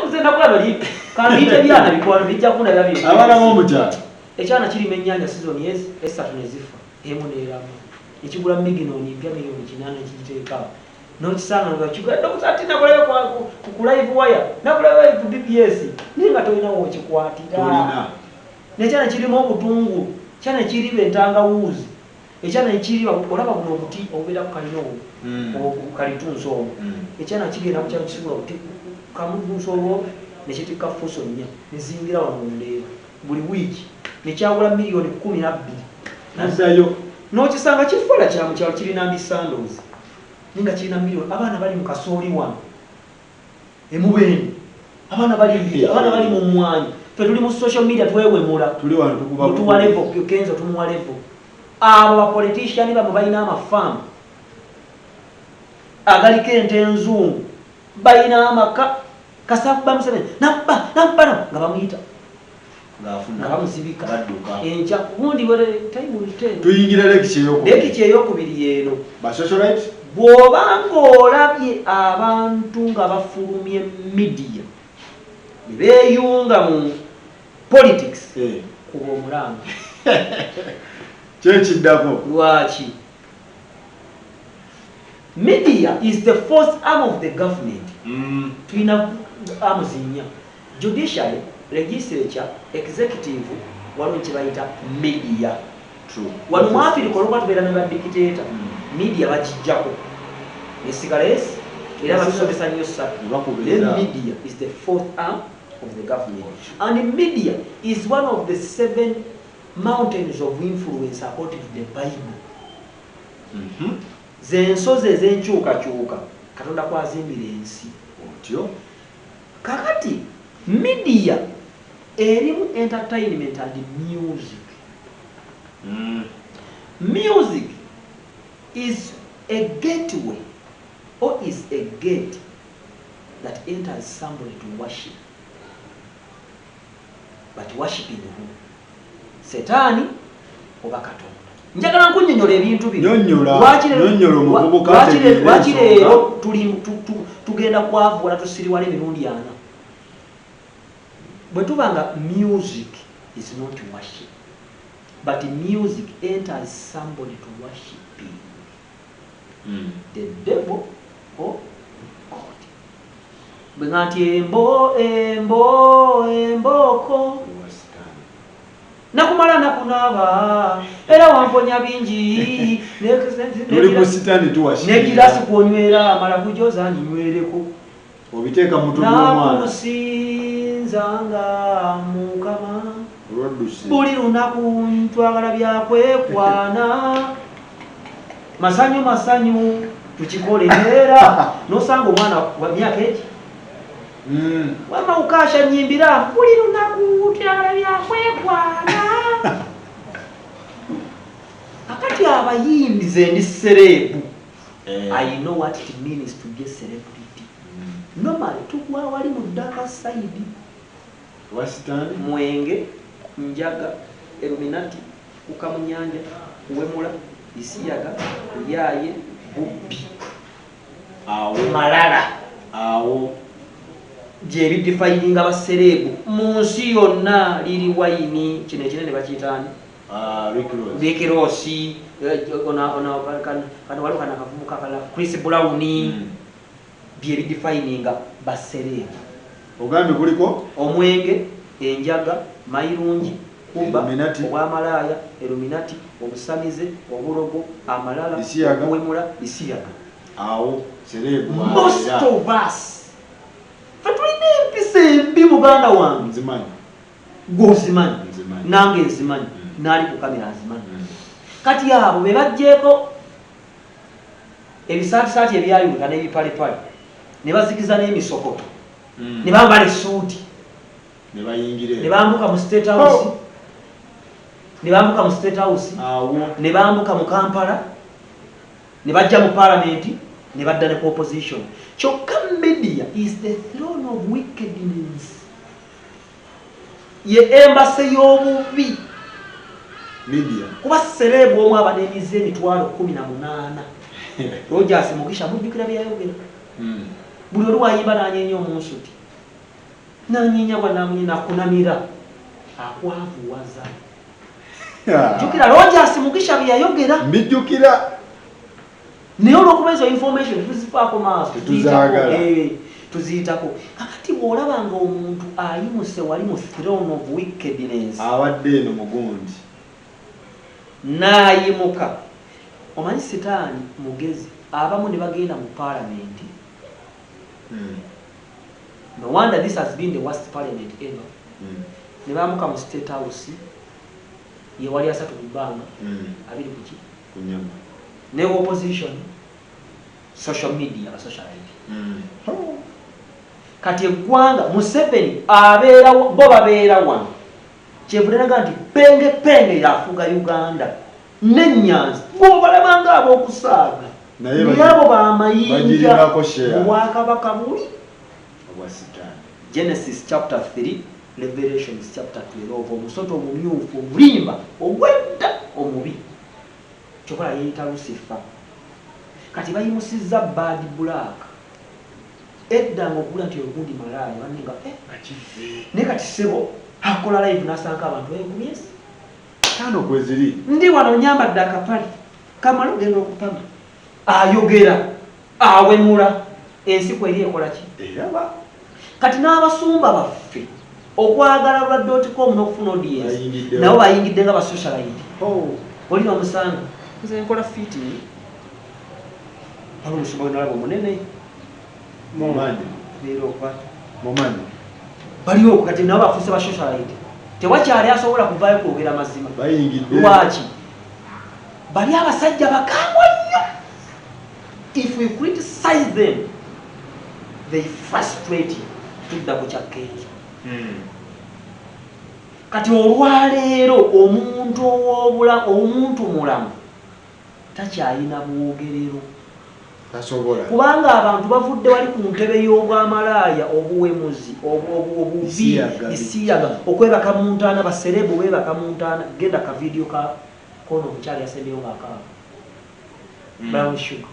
[SPEAKER 1] Nze nakulaba li kambiyite byana bikwano bijja kundabya bino.
[SPEAKER 2] Abaana b'omukyalo.
[SPEAKER 1] Ekyana kirima ennyaanya season 3 ne zifa, emu neeramu, ekigula miginooni mpya miliyoni 8, ekigiteeka awo nokisanga nga kigula. Dokita ati nakulayo ku live wire, nakulayo ku BBS, naye nga tolina wokikwatira.
[SPEAKER 2] Tolina.
[SPEAKER 1] Nekyana kirimu obutungulu, kyana kiriba entangawuuzi, ekyana ekiriba, olaba buno obuti obubeera ku kalina obwo, kalitunsi obwo. Ekyana kigenda ku kyalo kisigula obuti kamutunsi obwo, nekitikka fuso 4, nezingira wano mundeeba buli wiiki, nekyagula miliyoni 12.
[SPEAKER 2] Naddayo.
[SPEAKER 1] N'okisanga kifuula kya mukyalo, kirina mbisandozi, naye nga kirina miliyoni. Abaana bali mu kasooli wano emubende, abaana bali, abaana bali mu mmwanyi, fe tuli mu social media twewemula.
[SPEAKER 2] Tuli wano tukuba.
[SPEAKER 1] Mutuwa level, Kenzo tumuwa level. Abo bapolitician bamwe balina amafaamu agaliko ente enzungu, balina amaka. Kasakuba Museveni nabba nabba nga bamuyita
[SPEAKER 2] ng'afuna
[SPEAKER 1] nga bamuzibika.
[SPEAKER 2] Badduka.
[SPEAKER 1] Enkya gundi were time will tell.
[SPEAKER 2] Tuyingira lecture eyokubiri.
[SPEAKER 1] Lecture eyokubiri yeeno.
[SPEAKER 2] Ba socialite.
[SPEAKER 1] Bw'oba ng'olabye abantu nga bafulumye media ne beeyunga mu politics, kuba omulanga.
[SPEAKER 2] Kyekiddako.
[SPEAKER 1] Lwaki? Media is the fourth arm of the government. Tulina arms nnya: judiciary, legislature, executive, waliwo kye bayita media.
[SPEAKER 2] True.
[SPEAKER 1] Wano mu Africa olwokuba tubeera ne badictator, media bakijjako esigala esi, era batusomesa nnyo ssatu.
[SPEAKER 2] Ne bakubeera.
[SPEAKER 1] Then media is the fourth arm of the government, and media is one of the seven mountains of influence according to the Bible. Zensozi ez'enkyukakyuka Katonda kwazimbira ensi.
[SPEAKER 2] Otyo.
[SPEAKER 1] Kakati media erimu entertainment and music. Music is a gateway or is a gate that enters somebody to worship, but worshiping who? Setaani oba Katonda? Njagala nkunnyonnyola ebintu bino.
[SPEAKER 2] Nyonnyola, nyonnyola omuvubuka ategeere
[SPEAKER 1] Lwaki
[SPEAKER 2] ensonga.
[SPEAKER 1] leero tugenda kwavuwala, tusiriwala emirundi ana? Bwe tuba nga music is not worship, but music enters somebody to worshiping the devil or God. Bwe nga nti embo embo embooko
[SPEAKER 2] Owa Sitaani.
[SPEAKER 1] Nakumala nakunaaba era wamponya bingi.
[SPEAKER 2] Tuli ku Sitaani tuwashira.
[SPEAKER 1] Negirasi kwonywera amala kujoza nyinywereko.
[SPEAKER 2] Obiteeka mu mutwe gw'omwana.
[SPEAKER 1] Nakusinzanga Mukama.
[SPEAKER 2] Olwadduse.
[SPEAKER 1] Buli lunaku ntwagala byakwekwana, masanyu masanyu tukikole, era nosanga omwana wa myaka egi, wama ukasha nyimbira buli lunaku twagala byakwekwana. Akati abayimbi, ze ndi celeb. I know what it means to be a celebrity. Normally tugwa wali mu dark side.
[SPEAKER 2] Owa Sitaani.
[SPEAKER 1] Mwenge, njaga, illuminati, kukamunyanja, kuwemula, isiyaga, kuyaye, bubbi.
[SPEAKER 2] Awo.
[SPEAKER 1] Malala.
[SPEAKER 2] Awo.
[SPEAKER 1] Gyebidefininga ba celeb mu nsi yonna. Lil Wayne, kino ekinene bakiyitaani?
[SPEAKER 2] Ah, Rick Ross.
[SPEAKER 1] Rick Ross, kano waliwo kano akavubuka kala Chris Brown. Byebidefininga ba celeb.
[SPEAKER 2] Ogambye kuliko
[SPEAKER 1] omwenge, enjaga, mayirungi, kuba
[SPEAKER 2] Illuminati.
[SPEAKER 1] Obwamalaaya, Illuminati, obusamize, obulogo, amalala,
[SPEAKER 2] Bisiyaga.
[SPEAKER 1] okuwemula, bisiyaga.
[SPEAKER 2] Awo celeb
[SPEAKER 1] Most of us, fe tulina empisa embi, muganda wange.
[SPEAKER 2] Nzimanyi.
[SPEAKER 1] Gwozimanyi.
[SPEAKER 2] Nzimanyi.
[SPEAKER 1] Nange nzimanyi. Naali ku kamera nzimanyi. Kati abo be bagjeeko ebisaatisaati ebyayuluka n'ebipalepale ne bazikiza n'emisokoto ne bambala essuuti
[SPEAKER 2] Ne bayingira
[SPEAKER 1] ne bambuka mu State House, ne bambuka mu State House,
[SPEAKER 2] awo
[SPEAKER 1] ne bambuka mu Kampala, ne bajja mu Palamenti, ne badda ne ku opposition. Kyokka media is the throne of wickedness, ye embassy y'obubi.
[SPEAKER 2] Media.
[SPEAKER 1] Kuba celeb omu aba n'emize 180,000. Rogers Mugisha, mujjukira byeyayogera? Buli oli wayimba n'anyeenya omunsuti, n'anyeenya bwanamunye nakunamira, akwavuwaza. Jjukira Rogers Mugisha bye yayogera.
[SPEAKER 2] Mbijjukira.
[SPEAKER 1] Naye olwokuba ezo information tuzifaako maaso.
[SPEAKER 2] Tetuzaagala.
[SPEAKER 1] Tuziyitako. Kakati bw'olaba nga omuntu ayimuse wali mu throne of wickedness,
[SPEAKER 2] abadde eno mugundi,
[SPEAKER 1] n'ayimuka, omanyi sitaani mugezi, abamu ne bagenda mu Palamenti. No wonder this has been the worst parliament ever. Ne bambuka mu State House, ye wali 30 mu bbanga, 20 kuki?
[SPEAKER 2] Ku nyama.
[SPEAKER 1] Ne opposition, social media, abasocialite. Kati eggwanga, Museveni abeera, bo babeera wano. Kyenvudde nti Penge Penge yafuga Uganda nenyanza, bwobalabanga ab'okusaaga,
[SPEAKER 2] naye
[SPEAKER 1] naye abo bamayinja
[SPEAKER 2] bagirinako share.
[SPEAKER 1] Mu bwakabaka buli
[SPEAKER 2] obwa sitaani.
[SPEAKER 1] Genesis chapter 3, Revelations chapter 12, omusota omumyufu omulimba ogwedda omubi, kyokola yeyita Lucifer. Kati bayimusizza Bad Black. Edda nga okugula nti ogundi malaaya banenga, eh,
[SPEAKER 2] Bakive.
[SPEAKER 1] Naye kati sebo akola live nasanga abantu ekumyesi
[SPEAKER 2] 5 kweziri.
[SPEAKER 1] Ndi wano nyambadde akapale kamala ogenda okupama, ayogera, awemula, ensi kweri ekola ki?
[SPEAKER 2] Eraba.
[SPEAKER 1] Kati n'abasumba baffe okwagala lwa dotcom n'okufuna audience,
[SPEAKER 2] Bayingiddewo.
[SPEAKER 1] nabo bayingidde nga basocialite.
[SPEAKER 2] Oh.
[SPEAKER 1] Oli nomusanga, nze nkola fitting, waliwo omusumba wenalaba omunene.
[SPEAKER 2] Mumanyi.
[SPEAKER 1] Beera okuba
[SPEAKER 2] Mumanyi.
[SPEAKER 1] bali okwo. Kati nabo bafuuse ba socialite, tewakyali asobola kuvaayo kwogera mazima.
[SPEAKER 2] Bayingidde.
[SPEAKER 1] Lwaki? Bali abasajja bakambwe nnyo. If we criticize them, they frustrate you. Tudda ku kyakkenzo. Kati olwaleero omuntu ow'obula omuntu mulamu takyayina bwogerero.
[SPEAKER 2] Tasobola.
[SPEAKER 1] Kubanga abantu bavudde wali ku ntebe y'obwamalaaya, obuwemuzi, obubi,
[SPEAKER 2] Bisiyaga.
[SPEAKER 1] bisiyaga, okwebaka mu ntaana. Ba celeb beebaka mu ntaana. Genda ka vidiyo ka kono omukyala yasembyeyo ng'akaaba, Brown Sugar.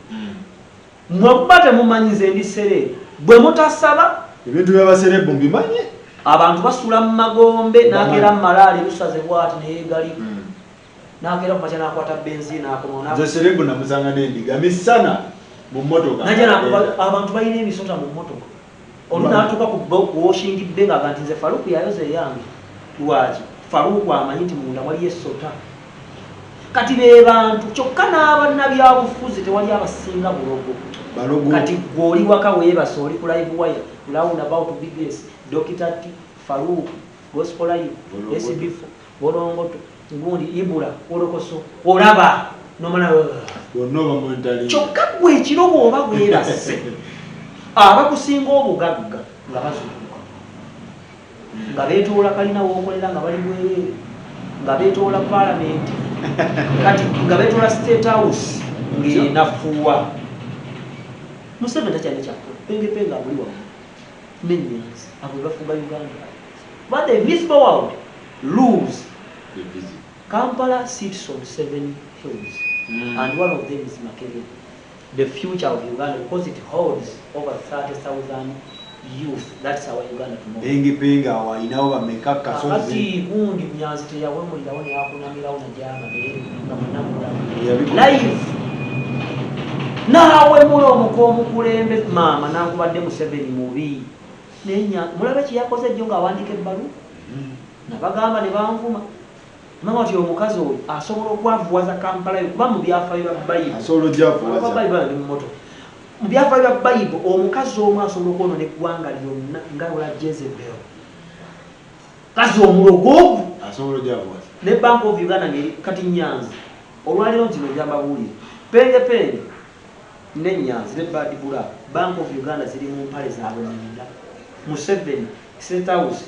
[SPEAKER 1] Mwe temumanyi nze ndi celeb, bwe mutasaba.
[SPEAKER 2] Ebintu by'aba celeb mbimanyi.
[SPEAKER 1] Abantu basula mu magombe.
[SPEAKER 2] Bamanyi.
[SPEAKER 1] N'akeera mu malaalo erusaze bwati neyeegalika, n'akeera kumakya n'akwata benzini n'akomawo.
[SPEAKER 2] Nze celeb namusanga n'endiga misana mu mmotoka.
[SPEAKER 1] Najja nakuba abantu balina emisota mu mmotoka. Olu n'atuuka ku washing bay ng'aga nti nze Faluku yayoza eyange. Lwaki Faluku amanyi nti munda waliyo esota? Kati be bantu kyokka n'abannabyabufuzi tewali abasinga bulogo.
[SPEAKER 2] Balogo.
[SPEAKER 1] Kati gwe oli waka weebase, oli ku live wire, round about BBS, Dr. T, Faluku, Gospel Live,
[SPEAKER 2] Bolongoto.
[SPEAKER 1] SB4, Bolongoto, gundi Ibula, Wolokoso, olaba nomala.
[SPEAKER 2] Bonna obamonitaringa.
[SPEAKER 1] Kyokka gwe ekiro bw'oba weebase, abakusinga obugagga nga bazuukuka, nga beetoola kalina wookolera, nga bali bwereere, nga beetoola Palamenti, kati nga beetoola State House ng'enafuwa. Museveni takyalina kyakukola. Penge abuli wamu nenyanzi, abo bebafuga Uganda. But the invisible world rules.
[SPEAKER 2] The visible.
[SPEAKER 1] Kampala sits on seven hills, and one of them is Makerere, the future of Uganda, because it holds over 30,000 Youth, that's our Uganda tomorrow.
[SPEAKER 2] Penge penge awo alinawo bameka kasozi.
[SPEAKER 1] Kakati gundi Nyanzi teyawemulirawo neyakunamirawo najama nga mwenamulamu live nawemula omuka omukulembe maama nankubadde Museveni mubi naye mulabe kyeyakoze ejjo ng'awandiika ebbaluwa nabagamba ne banvuma mama nti omukazi oyo asobola okwavuwaza Kampala yo kuba mu byafaayo bya Bayibuli
[SPEAKER 2] asobola ojjavuwaza
[SPEAKER 1] mu mmotoka mu byafaayo bya Bayibuli omukazi omu asobola okwonoona eggwanga lyonna nga ola Jezebel kazi omulogo
[SPEAKER 2] asobola ojjavuwaza
[SPEAKER 1] ne Bank of Uganda ngeri kati Nyanzi olwaliro nti njambabuulire penge penge ne Nyanzi ne Bad Black Bank of Uganda ziri mu mpale zaabwe munda Museveni State House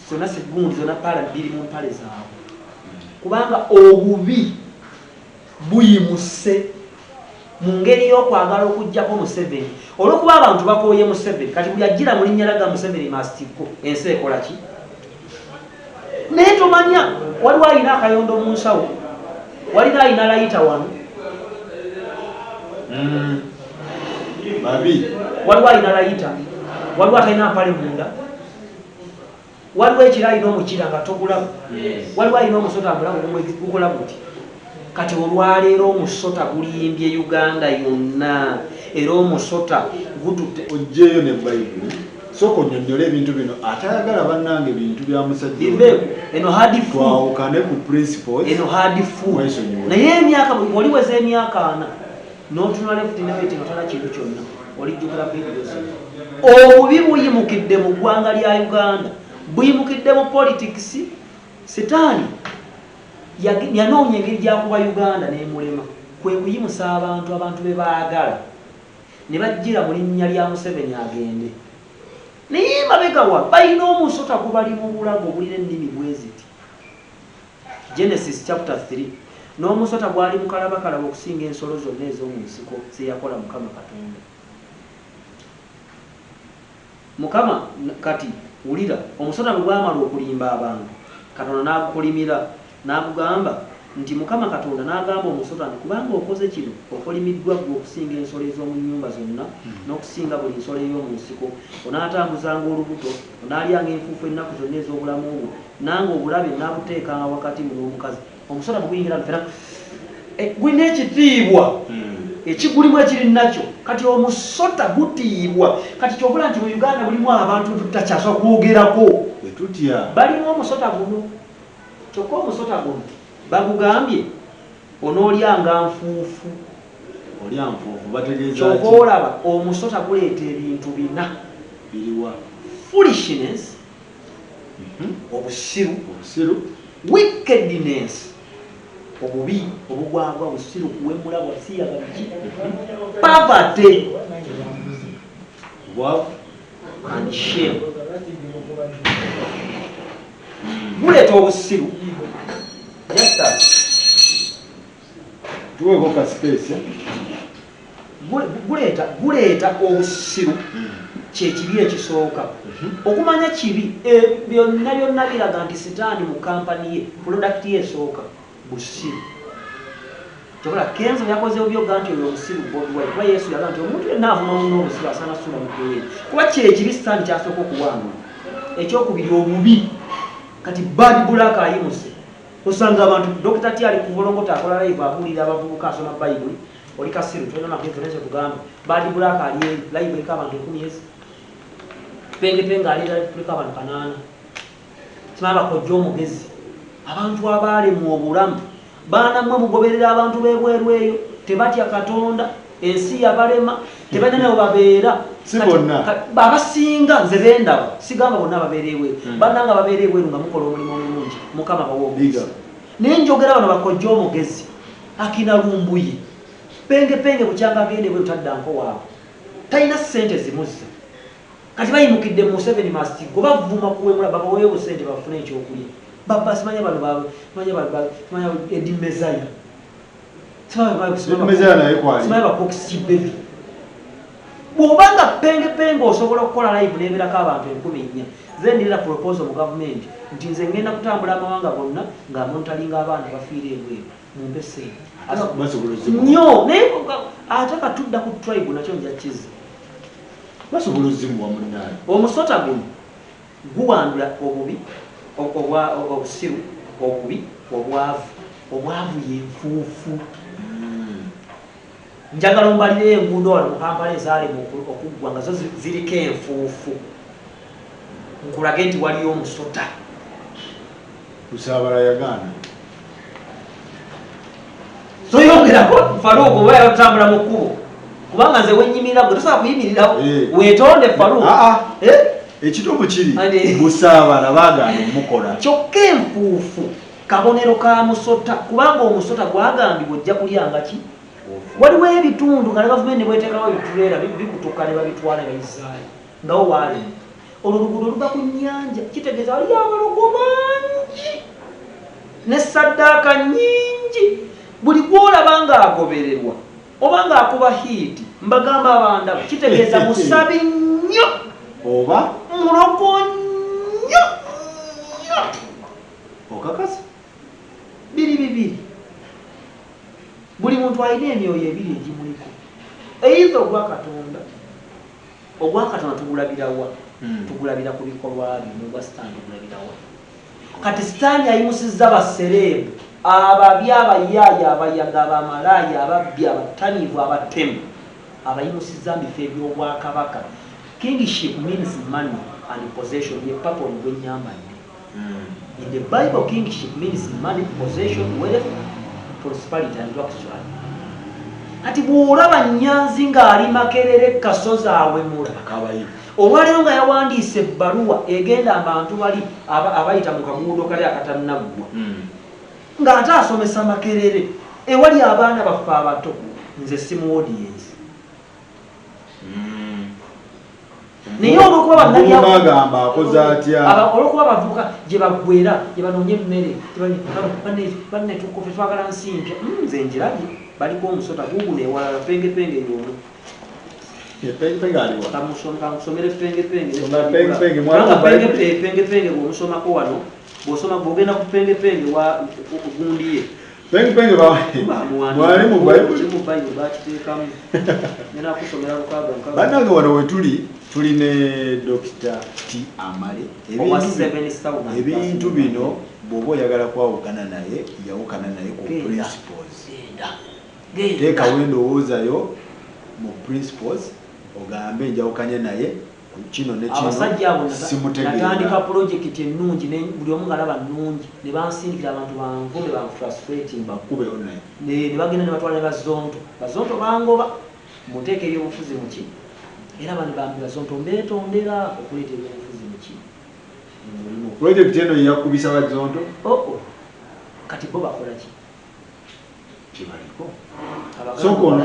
[SPEAKER 1] zonna segundi zonna pala biri mu mpale zaabwe kubanga obubi buyimuse mu ngeri y'okwagala okuggyako Museveni olw'okuba abantu bakooye Museveni kati buli ajjira mu linnya laga Museveni must go ensi ekola ki naye tomanya waliwo alina akayondo mu nsawo walina alina layita wano
[SPEAKER 2] babi
[SPEAKER 1] waliwo alina layita waliwo atalina mpale munda waliwo ekira alina omukira nga togulaba waliwo alina omusota amulamu gukola guti kati olwaleero omusota gulimbye Uganda yonna era omusota gututte
[SPEAKER 2] ojjeeyo ne Bayibuli sooka onnyonnyole ebintu bino atayagala bannange bintu bya musajja
[SPEAKER 1] biveeko eno hard food
[SPEAKER 2] twawukane ku principles
[SPEAKER 1] eno hard food
[SPEAKER 2] Mwesonyiwe.
[SPEAKER 1] naye emyaka oliweza emyaka ana n'otunula left ne right nga tolina kintu kyonna olijjukira vidiyo zino obubi buyimukidde mu ggwanga lya Uganda buyimukidde mu politics Sitaani yanoonya engeri gyakuba Uganda n'emulema kwe kuyimusa abantu abantu be baagala ne bajjira mu linnya lya Museveni agende naye mabega wa balina omusota gubali mu bulago obulina ennimi bwe ziti Genesis chapter 3 n'omusota gwali mukalabakalaba okusinga ensolo zonna ez'omu nsiko ze yakola Mukama Katonda Mukama kati wulira omusota bwe gwamala okulimba abantu Katonda n'agukolimira n'agugamba nti Mukama Katonda n'agamba omusota nti kubanga okoze kino okolimiddwa ggwe okusinga ensolo ez'omu nnyumba zonna n'okusinga buli nsolo ey'omu nsiko onaatambuzanga olubuto onaalyanga enfuufu ennaku zonna ez'obulamu bwo nange obulabe naabuteekanga wakati mu n'omukazi omusota bwe guyingira fena gulina ekitiibwa ekigulimu ekiri nakyo kati omusota gutiibwa kati kyobula nti mu Uganda mulimu abantu tutakyasobola kwogerako
[SPEAKER 2] tutya
[SPEAKER 1] balimu omusota guno kyokka omusota guno bagugambye onoolyanga nfuufu
[SPEAKER 2] olya nfuufu bategeeza
[SPEAKER 1] kyokka olaba omusota guleeta ebintu bina
[SPEAKER 2] biriwa
[SPEAKER 1] foolishness obusiru
[SPEAKER 2] obusiru
[SPEAKER 1] wickedness obubi obugwagwa obusiru kuwemula bwasiyaga biki poverty
[SPEAKER 2] obwavu
[SPEAKER 1] and shame guleeta obusiru just as
[SPEAKER 2] tuweeko ka space
[SPEAKER 1] guleeta obusiru kyekibi ekisooka okumanya kibi byonna byonna biraga nti sitaani mu kampani ye product ye esooka busiru kyokola Kenzo yakoze byoga nti oyo obusiru Bobi Wine kuba Yesu yaga nti omuntu yenna avuma munne obusiru asaana sula mu ggeyeena kuba kyekibi sitaani kyasooka okuwangula ekyokubiri obubi kati Bad Black ayimuse osanga abantu Dr. T ali ku Volongota akola live abuulira abavubuka asoma Bayibuli oli kasiru tolina magezi olina kyetugamba Bad Black ali eri live eriko abantu enkumi ezi penge penge ali live kuliko abantu 8 simanyi bakojja omugezi abantu abaalemwa obulamu baana mmwe mugoberera abantu b'ebweru eyo tebatya Katonda ensi yabalema tebalina nabo babeera
[SPEAKER 2] Si bonna.
[SPEAKER 1] Abasinga nze bendaba sigamba bonna babeera ebweru bannanga babeera ebweru nga mukola omulimu omulungi Mukama bawa omukisa naye njogera bano bakojja omugezi akina Lumbuye penge penge bukyanga agenda ebweru tadda nko waabwe talina ssente zimuzza kati bayimukidde mu Museveni must go bavuma kuwemula babaweeyo busente bafune ekyokulya baba simanya bano simanya simanya Eddie Mezaya
[SPEAKER 2] Eddie Mezaya naye kwali
[SPEAKER 1] simanya bakokisi baby bw'obanga penge penge osobola okukola live n'ebeerako abantu 4000 ze ndirira proposal mu gavumenti nti nze ngenda kutambula amawanga gonna nga monitoringa abaana bafiira ebweru mumpe ssente
[SPEAKER 2] basobola ozikuwa
[SPEAKER 1] nnyo naye ate katudda ku tribe nakyo nja kizza.
[SPEAKER 2] Basobola ozimuwa munnaye.
[SPEAKER 1] Omusota guno guwandula obubi, obusiru, obubi, obwavu. Obwavu yenfuufu. Njagala ombalire enguudo wano mu Kampala ezaalema okuggwa nga zo ziriko enfuufu, nkulage nti waliyo omusota.
[SPEAKER 2] Kusaabala yagaana.
[SPEAKER 1] Soyongerako Faruku oba yatambula mu kkubo, kubanga nze wenyimirira gwe tosobola kuyimirirawo. Weetonde Faruku.
[SPEAKER 2] Ekituufu kiri Busaabala baagaana omukola.
[SPEAKER 1] Kyokka enfuufu kabonero ka musota, kubanga omusota gwagambibwa ojja kulyanga ki? Waliwo ebitundu nga ne gavumenti bweteekawo ebituleera bikutuka ne babitwala ne babizaayo nga wo waalema. Olwo oluguudo luva ku nnyanja, kitegeeza waliyo abalogo bangi ne saddaaka nnyingi. Buli gw'olaba ng'agobererwa oba ng'akuba hiiti, mbagamba abandaba, kitegeeza musabi nnyo
[SPEAKER 2] oba
[SPEAKER 1] mulogo nnyo nnyo.
[SPEAKER 2] Okakasa?
[SPEAKER 1] Biri bibiri. Buli muntu alina emyoyo ebiri egimuliko. Eyinza ogwa Katonda. Ogwa Katonda tugulabirawa? Tugulabira ku bikolwa bye, n'ogwa Sitaani tugulabirawa? Kati Sitaani ayimusizza basereebu, ababi, abayaaya, abayaga, abamalaaya, ababbi, abatamiivu, abatemu. Abayimusizza mu bifo eby'obwakabaka. Kingship means money and possession, ye papa ono gwe nnyambadde. In the Bible, kingship means money, possession, wealth, prosperity and luxury. Kati bw'olaba Nyanzi ng'ali Makerere Kasozi awemula, olwaleero nga yawandiise ebbaluwa egenda abantu bali abayita mu kaguudo kali akatannaggwa, ng'ate asomesa Makerere ewali abaana baffe abato, nze si mu audience. Naye olwokuba
[SPEAKER 2] bannabagamba akoze atya,
[SPEAKER 1] olwokuba abavubuka gye baggwera gye banoonya emmere, banne tukofe twagala nsi mpya, nze njirabye baliko omusota guguno ewalala pengepenge y'omu. Kamusomere pengepenge. Pengepenge bw'omusomako wano, bw'osoma bw'ogenda ku pengepenge wa gundi ye.
[SPEAKER 2] Pengepenge mwali mu Bayibuli.
[SPEAKER 1] Mu Bayibuli bakiteekamu. Ngenda kusomera lukaaga nkaaga.
[SPEAKER 2] Bannange wano we tuli, tuli ne Dr. T. Amale. Ebintu bino bw'oba oyagala kwawukana naye, yawukana naye ku principles. Teekawo endowoozayo mu principles, ogambe njawukanye naye kino ne kino.
[SPEAKER 1] Abasajja abo
[SPEAKER 2] simutegeera.
[SPEAKER 1] Natandika pulojekiti ennungi, buli omu ng'alaba nnungi, ne bansindikira abantu banvume, banfrustrating.
[SPEAKER 2] Bakubewo naye.
[SPEAKER 1] Ne bagenda ne batwala ne bazonto. Bazonto bangoba, muteeke ebyobufuzi mu ki? Era bano bambi bazonto mbeetondera okuleeta ebyobufuzi mu ki? Mu mulimu.
[SPEAKER 2] Pulojekiti eno yakubisa bazonto?
[SPEAKER 1] Oh, kati bo bakola ki?
[SPEAKER 2] Kibaliko.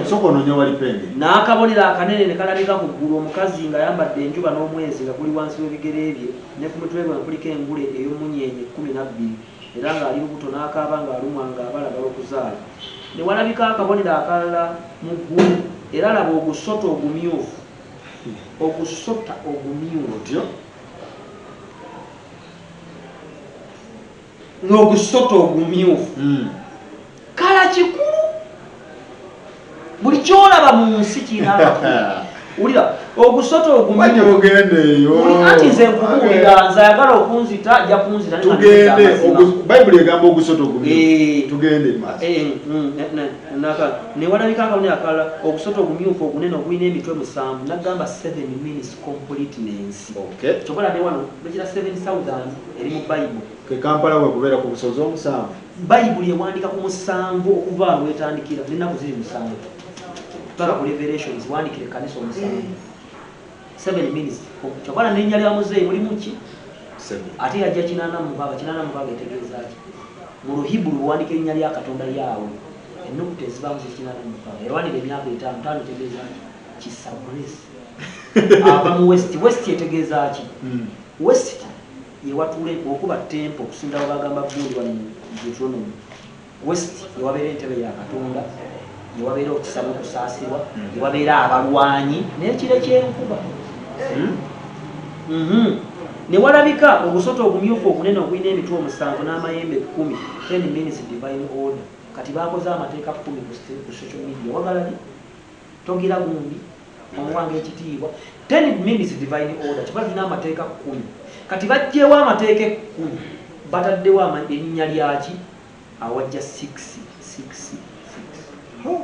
[SPEAKER 2] Soko onoonya wali penge.
[SPEAKER 1] N'akabonero akanene ne kalabika ku ggulu, omukazi ng'ayambadde enjuba n'omwezi nga guli wansi w'ebigere bye, ne ku mutwe gwe nga kuliko engule ey'omunyeenye 12, era ng'ali lubuto n'akaaba ng'alumwa ng'abalagala okuzaala. Ne walabika akabonero akalala mu ggulu, era laba ogusota ogumyufu. Ogusota ogumyufu.
[SPEAKER 2] Otyo?
[SPEAKER 1] N'ogusota ogumyufu. Kala kikulu. Buli ky'olaba mu nsi kirina amakulu. Wulira, ogusota ogumyufu.
[SPEAKER 2] Ogende eyo.
[SPEAKER 1] Anti nze nkubuulira, nze ayagala okunzita, ajja kunzita.
[SPEAKER 2] Tugende, Bayibuli egamba ogusota ogumyufu. Tugende maaso.
[SPEAKER 1] Ne walabika akabonero akalala, ogusota ogumyufu ogunene ogulina emitwe 7, n'agamba 7 means completeness. Kyokka ne wano bakira 7,000 eri mu Bayibuli.
[SPEAKER 2] Ke Kampala we kubeera ku busozi omusanvu.
[SPEAKER 1] Bayibuli ewandiika ku 7 okuva awo wetandikira, n'ennaku ziri 7. Paka ku Revelations wandikira ekkanisa 7. 7 minutes. Kyokka n'erinnya lya muzeeyi mulimu ki? Ate yajja 86, 86 etegeeza ki? Mu Luhiburu wandika erinnya lya Katonda Yahweh. Ennukuta ezibaamu ziri 86. Erwanira emyaka 5, 5 etegeeza ki? Kisa grace. Ava mu West. West etegeeza ki? West yewatuula okuba temple okusinga bagamba gundi wano mu Deuteronomy. West yewabeera entebe ya Katonda, yewabeera okisa n'okusaasirwa, yewabeera abalwanyi n'ekire ky'enkuba. Ne walabika ogusota ogumyufu ogunene ogulina emitwe 7 n'amayembe 10, 10 minutes divine order. Kati bakoze amateeka 10 ku social media. Wagalabye? Togira gundi. Omuwanga ekitiibwa. 10 means divine order. Kiba tulina amateeka 10. Kati baggyewo amateeka 10, bataddewo erinnya lyaki? Awajja 6 6 6.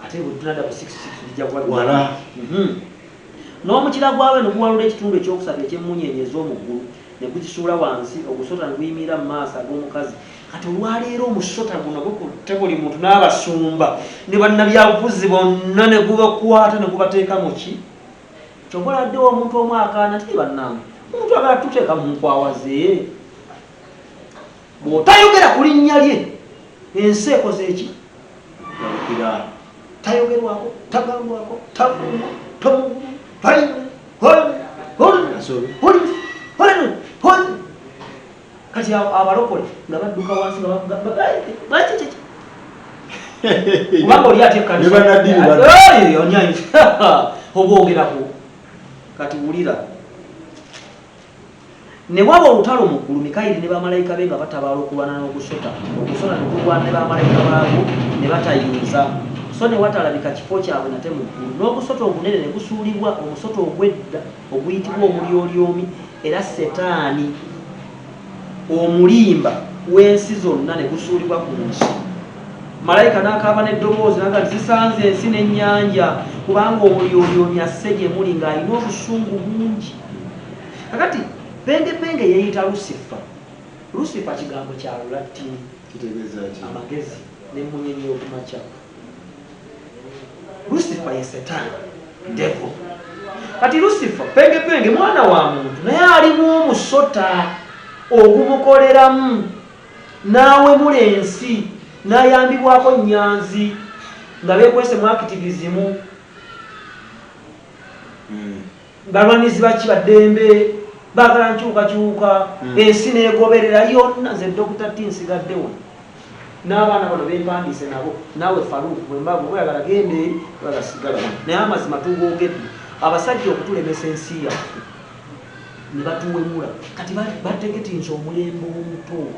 [SPEAKER 1] Ate bwe tunadda ku 6 6 lijja kuba
[SPEAKER 2] Wala.
[SPEAKER 1] N'omukira gwawe ne guwalula ekitundu ekyokusatu eky'emmunyeenye ez'omu ggulu, ne gukisuula wansi, ogusota ne guyimirira mu maaso ag'omukazi. Kati olwaleero omusota guno gukutte buli muntu n'abasumba ne bannabyabufuzi bonna ne gubakwata ne gubateeka mu ki? Kyova oladdewo omuntu omu akaana nti bannange, omuntu agala tuteeka mu nkwawa ze. Bw'otayogera ku linnya lye, ensi ekoze eki?
[SPEAKER 2] Yawukira.
[SPEAKER 1] Tayogerwako, tagambwako, tavumwa, tomuvuma, holi, holi,
[SPEAKER 2] Asobe.
[SPEAKER 1] holi, holi, holi. Kati abalokole nga badduka wansi nga ki, ki, ki? Kubanga oli ate ekkanisa.
[SPEAKER 2] Ne bannaddiini badduka.
[SPEAKER 1] Hey, onyanyi. Obwogerako. Kati wulira. Ne waba olutalo mu ggulu, Mikayiri ne bamalayika be nga batabaala okulwana n'ogusota. Ogusota ne gulwana ne bamalayika baagwo, ne batayinza. So ne watalabika kifo kyabwe nate mu ggulu. N'ogusota ogunene ne gusuulibwa, omusota ogw'edda oguyitibwa Omulyolyomi era Setaani, omulimba w'ensi zonna, ne gusuulibwa ku nsi. Malayika n'akaaba n'eddoboozi n'agamba nti, Zisanze ensi n'ennyanja, kubanga Omulyolyomi asse gye muli ng'alina obusungu bungi. Kakati Pengepenge yeeyita Lusifa. Lusifa kigambo kya Lulatini.
[SPEAKER 2] Kitegeeza ki?
[SPEAKER 1] Amagezi n'emmunyenye y'okumakya. Lusifa ye Setaani, devil. Kati Lusifa Pengepenge mwana wa muntu, naye alimu omusota ogumukoleramu n'awemula ensi, n'ayambibwako Nyanzi nga beekwese mu activism. Balwanizi baki baddembe, baagala nkyukakyuka, ensi neegoberera yonna. Nze Dr. T nsigadde wano n'abaana bano bempandiise nabo, naawe Farouk bwemba bweyagala genda eri, oyagala sigala wano, naye amazima tugoogedde. Abasajja okutulemesa ensi yaffe ne batuwemula, kati bategetinze omulembe omuto.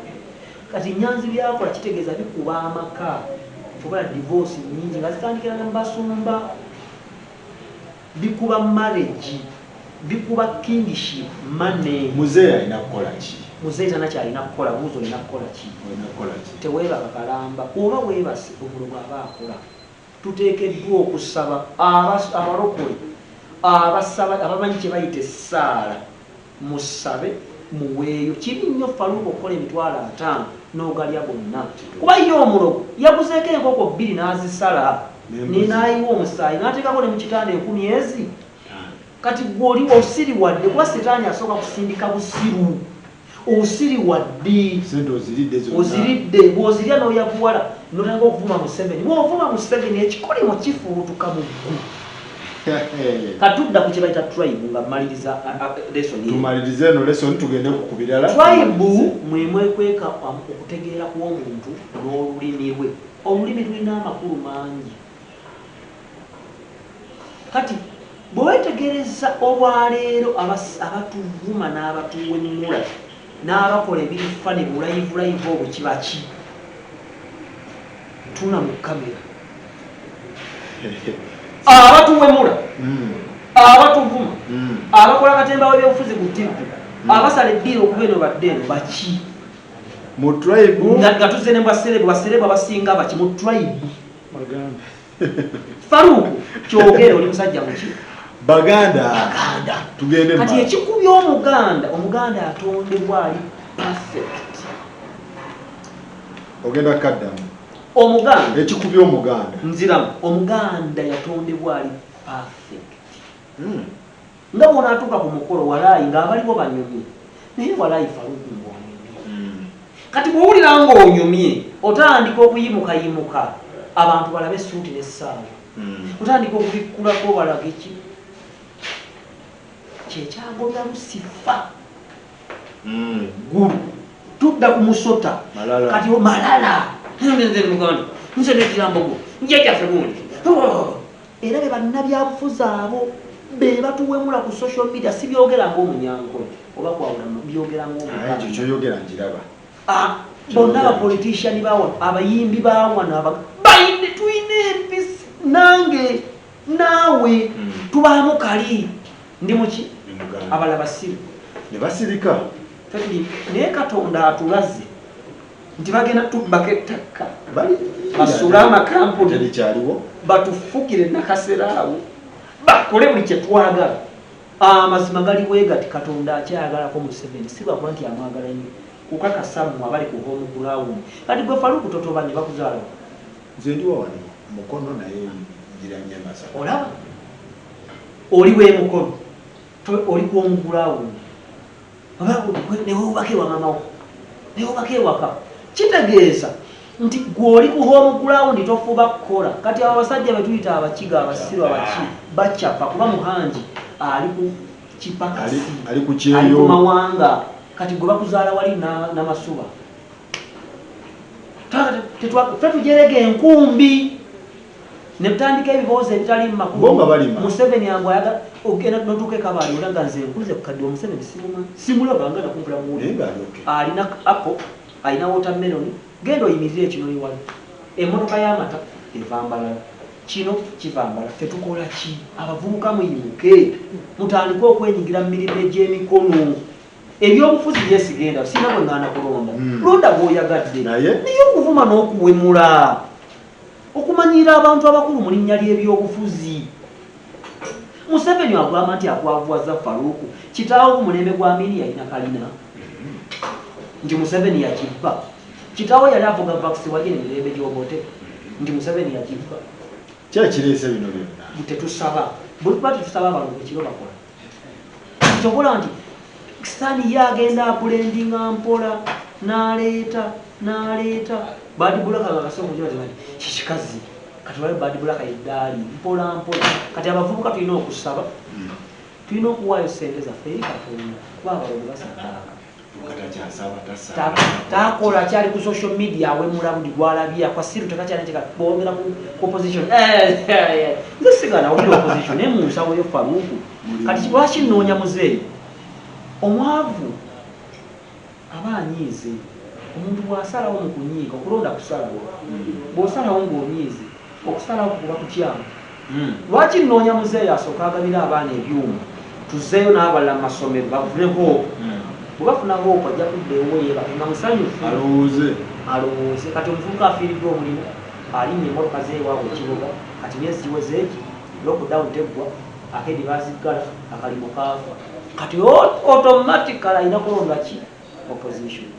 [SPEAKER 1] Kati Nyanzi byakola kitegeeza bikuba amaka, oba divorce nyingi nga zitandikira ne mu basumba, bikuba marriage, bikuba kingship, money.
[SPEAKER 2] Muzeeyi alina kukola ki?
[SPEAKER 1] Muzeeyi tana kyalina kukola. Buuza, olina kukola ki?
[SPEAKER 2] Olina kukola ki?
[SPEAKER 1] Teweebaka kalamba, oba weebase omulogo aba akola. Tuteekeddwa okusaba. Abalokole abasaba, abamanyi kye bayita essaala, musabe, muweeyo. Kibi nnyo Faluuka okukola 50,000 n'ogalya gonna, kuba ye omulogo yaguzeeko enkoko 2 n'azisala
[SPEAKER 2] N'embuzi.
[SPEAKER 1] N'ayiwa omusaayi n'ateekako ne mu kitanda 10 ezi. Kati gwe oli osiriwadde, kuba Setaani asooka kusindika busiru. Osiriwadde.
[SPEAKER 2] Sente oziridde zonna.
[SPEAKER 1] Oziridde. Bw'ozirya n'oyavuwala n'otandika okuvuma Museveni. Bw'ovuma Museveni, ekikolimo kifuutuka mu ggulu. Katudda ku kye bayita tribe nga mmaliriza lesson eno.
[SPEAKER 2] Tumalirize eno lesson, tugende ku birala.
[SPEAKER 1] Tribe.
[SPEAKER 2] Tumalirize.
[SPEAKER 1] Mwe mwekweka okutegeera kw'omuntu n'olulimi lwe. Olulimi lulina amakulu mangi. Kati bwe weetegereza olwaleero abatuvuma n'abatuwemula n'abakola ebirifa ne bulayivulayivu obwo kiba ki? Tuna mu kamera abatuwemula, abatuvuma, abakola katemba w'ebyobufuzi ku TV, abasala eddiiro okuva eno badde eno, baki?
[SPEAKER 2] Mu tribe.
[SPEAKER 1] Nga tuzze ne bwaserebu, baserebu abasinga baki mu tribe?
[SPEAKER 2] Baganda.
[SPEAKER 1] Faruku, kyogere, oli musajja muki?
[SPEAKER 2] Baganda.
[SPEAKER 1] Baganda.
[SPEAKER 2] Tugende
[SPEAKER 1] Kati
[SPEAKER 2] maaso.
[SPEAKER 1] Ekikubya omuganda, omuganda atondebwa ali perfect.
[SPEAKER 2] Ogenda kaddamu.
[SPEAKER 1] Omuganda
[SPEAKER 2] Ekikubya omuganda.
[SPEAKER 1] Nziramu, omuganda yatondebwa ali perfect. Nga bwonaatuuka ku mukolo, walaayi ng'abaliwo banyumye, naye walaayi Faruku ng'onyumye. Kati bw'owulira ng'onyumye, otandika okuyimukayimuka abantu balabe essuuti n'essaawa. Otandika okubikkulako balage ki kyekyagobya Lusifa ggulu. Tudda ku musota.
[SPEAKER 2] Malala.
[SPEAKER 1] Kati malala, nze muganda, nze nekirambogo njajjaffe gundi. Oh! Era be bannabyabufuzi abo be batuwemula ku social media. Sibyogera ng'omunyankole oba kwawula, byogera
[SPEAKER 2] Aye, ekyo
[SPEAKER 1] ng'omuganda.
[SPEAKER 2] Kyoyogera nkiraba.
[SPEAKER 1] Ah, bonna abapolitician bawano, abayimbi bawano, bayine, tulina empisa, nange naawe. Tubaamu kali ndi muki abalala basiru
[SPEAKER 2] ne basirika.
[SPEAKER 1] Naye Katonda atulaze nti bagenda tubbako ettaka, basule amakampuni, batufukire Nakaseraawo, bakole buli kye twagala. Amazima gali bwe gati, Katonda akyayagalako Museveni, si lwakuba nti amwagala nnyo, kukakasa mmwe abali ku home ground. Kati gwe Faluku totobanye bakuzaalawo?
[SPEAKER 2] Nze ndiwa wano Mukono, naye ngira nnyo Masaka.
[SPEAKER 1] Olaba oli wemukono, oli ku home ground, newewubako ewa mamawo, newubako ewaka, kitegeeza nti gwe oli ku home ground tofuba kukola. Kati abo abasajja betuyita Abakiga, abasiru, abaki bakyapa kuba Muhangi ali ku kipakasi,
[SPEAKER 2] ali ku
[SPEAKER 1] ali ku
[SPEAKER 2] kyeyo
[SPEAKER 1] mawanga. Kati gwe bakuzaala wali namasuba, ffe tujerega enkumbi ne tutandika ebiboozi ebitali mu
[SPEAKER 2] Bo nga balima.
[SPEAKER 1] Museveni ambw ayagala ogenda notuuka ekabaali olaga nze nkuze kukadde Museveni simumanyi, simulabanga nakumpula
[SPEAKER 2] naye
[SPEAKER 1] muwuli.
[SPEAKER 2] Ng'ali okay.
[SPEAKER 1] Alina apple, alina watermelon, genda oyimirire ekinoni wali, emmotoka y'amata eva Mbalala, kino kiva Mbalala. Ffe tukola ki? Abavubuka muyimuke, mutandike okwenyigira mu mirimu egy'emikono. Ebyobufuzi byesigenda, sina bwe ŋŋanda kulonda. Londa bw'oyagadde,
[SPEAKER 2] Naye
[SPEAKER 1] naye okuvuma n'okuwemula, okumanyira abantu abakulu mu linnya ly'ebyobufuzi. Museveni agamba nti akwavuwaza Faluuku. Kitaawo ku mulembe gwa Amini yalina kalina nti Museveni yakibba. Kitaawo yali avuga Volkswagen emirembe gy'Obote nti Museveni yakibba.
[SPEAKER 2] Kyakireese bino byonna.
[SPEAKER 1] Tetusaba, bwe tuba tetusaba, abalongo ekiro bakola kyokola nti sitaani ye agenda ablendinga mpola n'aleeta n'aleeta Bad Black nga kasongo kiba nti kikikazi. Kati waliwo Bad Black eddaali mpola mpola. Kati abavubuka tulina okusaba, tulina okuwaayo sente zaffe eri Katonda, kuba abalongo basaddaaka.
[SPEAKER 2] Katakyasaba tasaba.
[SPEAKER 1] Takola, kyali ku social media awemula buli gwalabye akwasiru, tekakyali bwogera ku opposition. Nze sigana wulira opposition, naye mu nsawo yo Faruku. Kati lwaki nnoonya muzeeyi omwavu aba anyiize? Omuntu bw'asalawo mu kunyiiga, okulonda kusalawo, bw'osalawo ng'onyiize, okusalawo kuba kukyamu. Lwaki nnoonya muzeeyi asooka agabira abaana ebyuma, tuzeeyo n'abalala mu masomero bafune hope? Bwe bafuna hope, ajja kudda ewuwe yeebake nga musanyufu.
[SPEAKER 2] Alowooze.
[SPEAKER 1] Alowooze. Kati omuvubuka afiiriddwa omulimu, alinnya emmotoka zeewaabwe ekibuga, kati myezi giweze egi, lockdown teggwa, akedi baziggala, akalimu kaafa. Kati automatically alina kulonda ki? Opposition.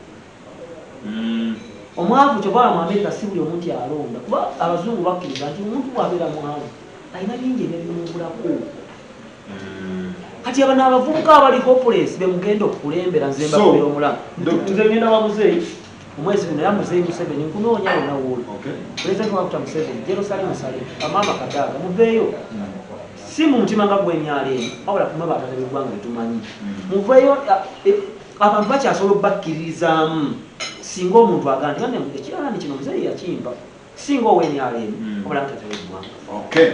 [SPEAKER 1] Omwavu kyova mu Amerika si buli omuntu alonda, kuba abazungu bakkiriza nti omuntu bw'abeera mwavu alina bingi ebyebimubulako. Kati abano abavubuka abali hopeless bemugenda okukulembera. Nze mbakubira omulamu. Nze ngenda wa muzeeyi omwezi guno, era muzeeyi Museveni nkunoonya wonna wooli. President wakuta Museveni, Jerusalemu Sale, bamaama Kadaaga, muveeyo, si mu mutima nga gwemyalo eno, wabula kumwe batata beggwanga betumanyi. Muveeyo, abantu bakyasobola obubakkiririzaamu singa omuntu agamba nti banne ekiralani kino muzeeyi yakimpa, singa ow'emyalo eno, wabula mutata w'eggwanga.
[SPEAKER 2] Okay,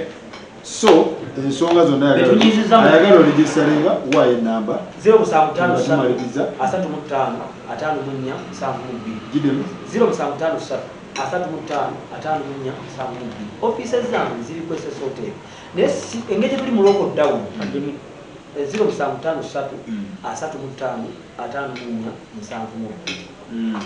[SPEAKER 2] so ensonga zonna
[SPEAKER 1] Betunyiziza
[SPEAKER 2] ayagala oregisteringa, waayo enamba.
[SPEAKER 1] 0753
[SPEAKER 2] Tumaliriza.
[SPEAKER 1] 35 54 72.
[SPEAKER 2] Gidemu.
[SPEAKER 1] 0753 35 54 72. Ofiisi zange ziri ku SS Hotel, naye engeri gye tuli mu lockdown, 0753 35 54 72.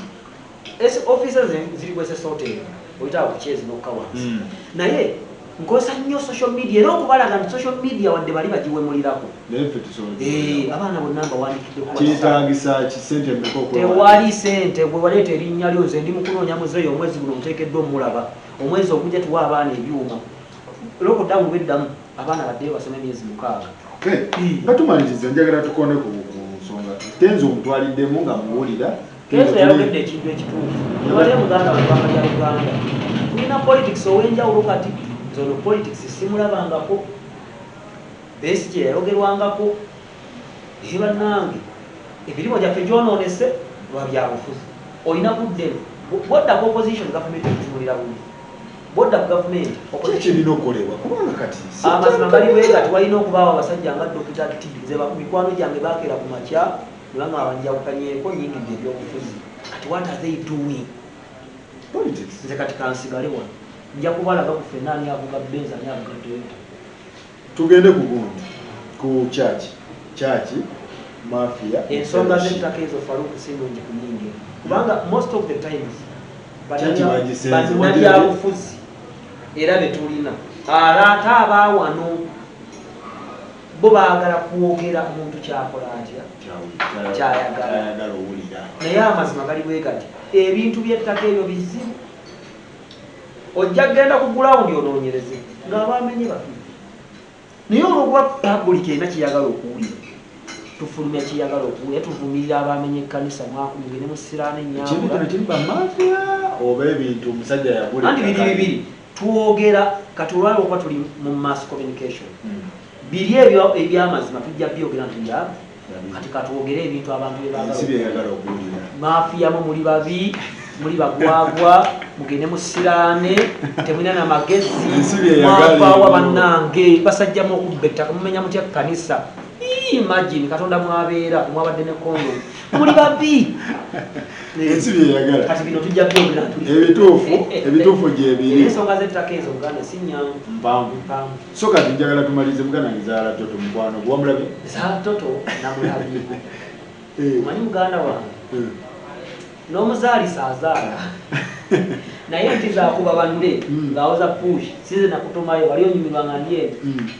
[SPEAKER 1] Ofiisi ziri ku SS Hotel, oyitawo ku kyezi nokka wansi. Naye nkozesa nnyo social media, era okubalaga nti social media wadde bali bagiwemulirako,
[SPEAKER 2] Naye ffe tusobola.
[SPEAKER 1] Abaana bonna mbawandikidde ku WhatsApp.
[SPEAKER 2] Kyetagisa ki? Sente mmeka okwewandiisa?
[SPEAKER 1] Tewali sente, gwe waleeta erinnya lyo. Nze ndi mukunoonya muzeeyi omwezi guno, muteekeddwa omulaba omwezi ogujja, tuwa abaana ebyuma. Lockdown bweddamu, abaana baddeyo basome emyezi 6.
[SPEAKER 2] Okay. Nga tumaliriza, njagala tukone ku nsonga Kenzo omutwaliddemu nga muwulira.
[SPEAKER 1] Kenzo yayogedde ekintu ekituufu. Waliyo muganda wa ggwanga lya Uganda, tulina politics ow'enjawulo. Kati nze ono politics simulabangako, Besigye yayogerwangako. Naye bannange, emirimu gyaffe gyonoonese lwa byabufuzi. Olina kudda eno, bwodda ku opposition, gavumenti ekutunulira bubi. Bwodda ku gavumenti, opposition
[SPEAKER 2] Kikirina okukolebwa kubanga kati
[SPEAKER 1] Amazima gali bwe gati, walina okubaawo abasajja nga Dokita T. Nze mikwano gyange bakeera ku makya ne bangamba njawukanyeeko, nyingidde ebyobufuzi. Kati what are they doing?
[SPEAKER 2] Politics.
[SPEAKER 1] Nze kati kansigale wano, nja kubalaga ku ffenna ani avuga Benz, ani avuga Toyota.
[SPEAKER 2] Tugende ku gundi, ku church, church mafia.
[SPEAKER 1] Ensonga z'ettaka ezo, Faruku, si nnungi kuyingira, kubanga most of the times
[SPEAKER 2] Church bagisenze,
[SPEAKER 1] bannabyabufuzi era betulina ate abaawano bo baagala kwogera omuntu kyakola atya, kyayagala.
[SPEAKER 2] Kyayagala owulira.
[SPEAKER 1] Naye amazima gali bwe gati, ebintu by'ettaka ebyo bizibu. Ojja kgenda ku ground onoonyereze ng'abamenye batuufu, naye olwokuba public erina kyeyagala okuwulira, tufulumya kyeyagala okuwulira, tuvumirira abamenye ekkanisa, mwakumugende musiraane.
[SPEAKER 2] Ekintu kino
[SPEAKER 1] Nyambula.
[SPEAKER 2] kiri bamafia oba ebintu omusajja yagula
[SPEAKER 1] Anti biri
[SPEAKER 2] ettaka.
[SPEAKER 1] bibiri twogera. Kati olwali okuba tuli mu mass communication, biri ebyo ebyamazima tujja byogera nti ya kati katwogere ebintu abantu bye
[SPEAKER 2] Ensi
[SPEAKER 1] baagala.
[SPEAKER 2] byeyagala okuwulira.
[SPEAKER 1] Mafiyamu muli babi, muli bagwagwa, mugende musiraane, temulina namagezi.
[SPEAKER 2] Ensi byeyagala
[SPEAKER 1] Mwavaawa
[SPEAKER 2] ebyo.
[SPEAKER 1] bannange, basajjamu okubba ettaka, mumenya mutya kkanisa? Ii, imagine Katonda mwabeera mwabadde ne kondomu, muli babi.
[SPEAKER 2] Ensi byeyagala.
[SPEAKER 1] Kati bino tujja byogera tuli
[SPEAKER 2] Ebituufu, ebituufu gyebiri.
[SPEAKER 1] Ensonga z'ettaka ezo, Buganda, si nyangu.
[SPEAKER 2] Mpanvu.
[SPEAKER 1] Mpanvu.
[SPEAKER 2] So kati njagala tumalize. Muganda wange Zaala Toto, mukwano gwe wamulabye?
[SPEAKER 1] Zaala Toto namulabye. Omanyi muganda wange, n'omuzaalisa azaala, naye nti zakuba banne ng'awoza push size nakutumayo, wali onyumirwa nga ndi eno,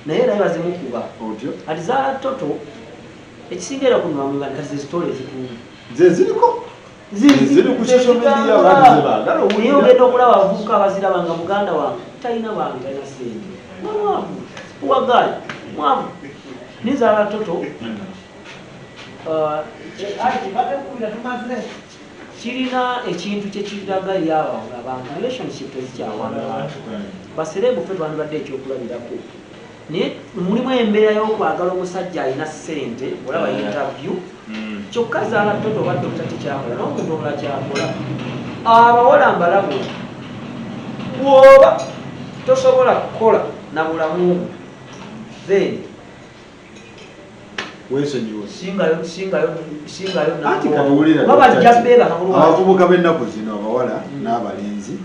[SPEAKER 1] naye era bazimukuba.
[SPEAKER 2] Otyo.
[SPEAKER 1] Kati Zaala Toto ekisinga era kunwamuganda, kati zezitole ezituuma.
[SPEAKER 2] Ze ziriko, ziri ku social media, abantu ze baagala
[SPEAKER 1] Naye
[SPEAKER 2] owulira.
[SPEAKER 1] ogenda okulaba abavubuka abaziraba nga muganda wange talina, bange talina sente, mwavu, wagayi mwavu. Nizaala Toto kirina ekintu kyekiraga eri abo abantu, relationship tezikyawangaala. Ba celeb ffe twandibadde ekyokulabirako, naye mulimu embeera y'okwagala omusajja alina ssente, olaba interview. Kyokka Zaala Toto oba Dokita tekyakola n'omuntu omulala kyakola. Abawala mbalabula, bw'oba tosobola kukola na bulamu bwo, then
[SPEAKER 2] Weesonyiwe.
[SPEAKER 1] Singayo, singayo, singayo.
[SPEAKER 2] Anti kati wulira,
[SPEAKER 1] babajja
[SPEAKER 2] Dr.
[SPEAKER 1] beebaka kulwa.
[SPEAKER 2] Abavubuka b'ennaku zino, abawala n'abalenzi,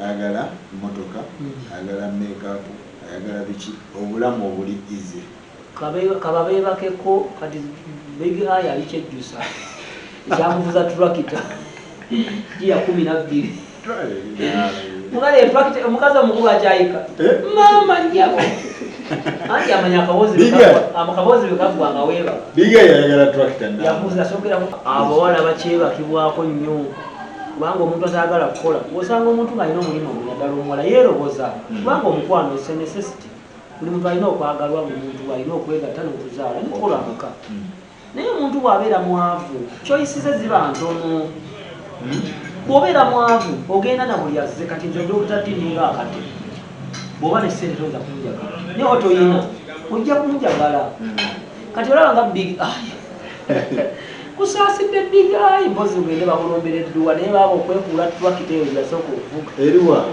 [SPEAKER 2] ayagala motoka, ayagala makeup, ayagala biki, obulamu obuli easy.
[SPEAKER 1] Kaba beebakeko. Kati Big Eye ali kyejjusa ekyamuvuza tulakita giya 12. Omukazi omukulu akyayika.
[SPEAKER 2] Eh?
[SPEAKER 1] Maama nnyabo, anti amanya akaboozi
[SPEAKER 2] Big Eye.
[SPEAKER 1] akaboozi bwe kaggwa nga weebaka.
[SPEAKER 2] Big Eye ayagala tractor namba.
[SPEAKER 1] Yavuza sookeraku. Abawala bakyebakibwako nnyo, kubanga omuntu atayagala kukola, osanga omuntu ng'alina omulimu gwe, naddala omuwala yeeroboza, kubanga omukwano is a necessity. Buli muntu alina okwagalwa, buli muntu alina okwegatta n'okuzaala n'okukola amaka. Naye omuntu bw'abeera mwavu, choices ze ziba ntono. Bw'obeera mwavu ogenda na buli azze. Kati nze Dr. T ninga akate, bw'oba ne ssente toyinza kunjagala, naye oba toyina ojja kunjagala. Kati olaba nga Big Eye, kusaasidde Big Eye, mpozi ogende bakulombera edduwa, naye baaba okwekuula twakita eyo yasooka okuvuga.
[SPEAKER 2] Eriwa?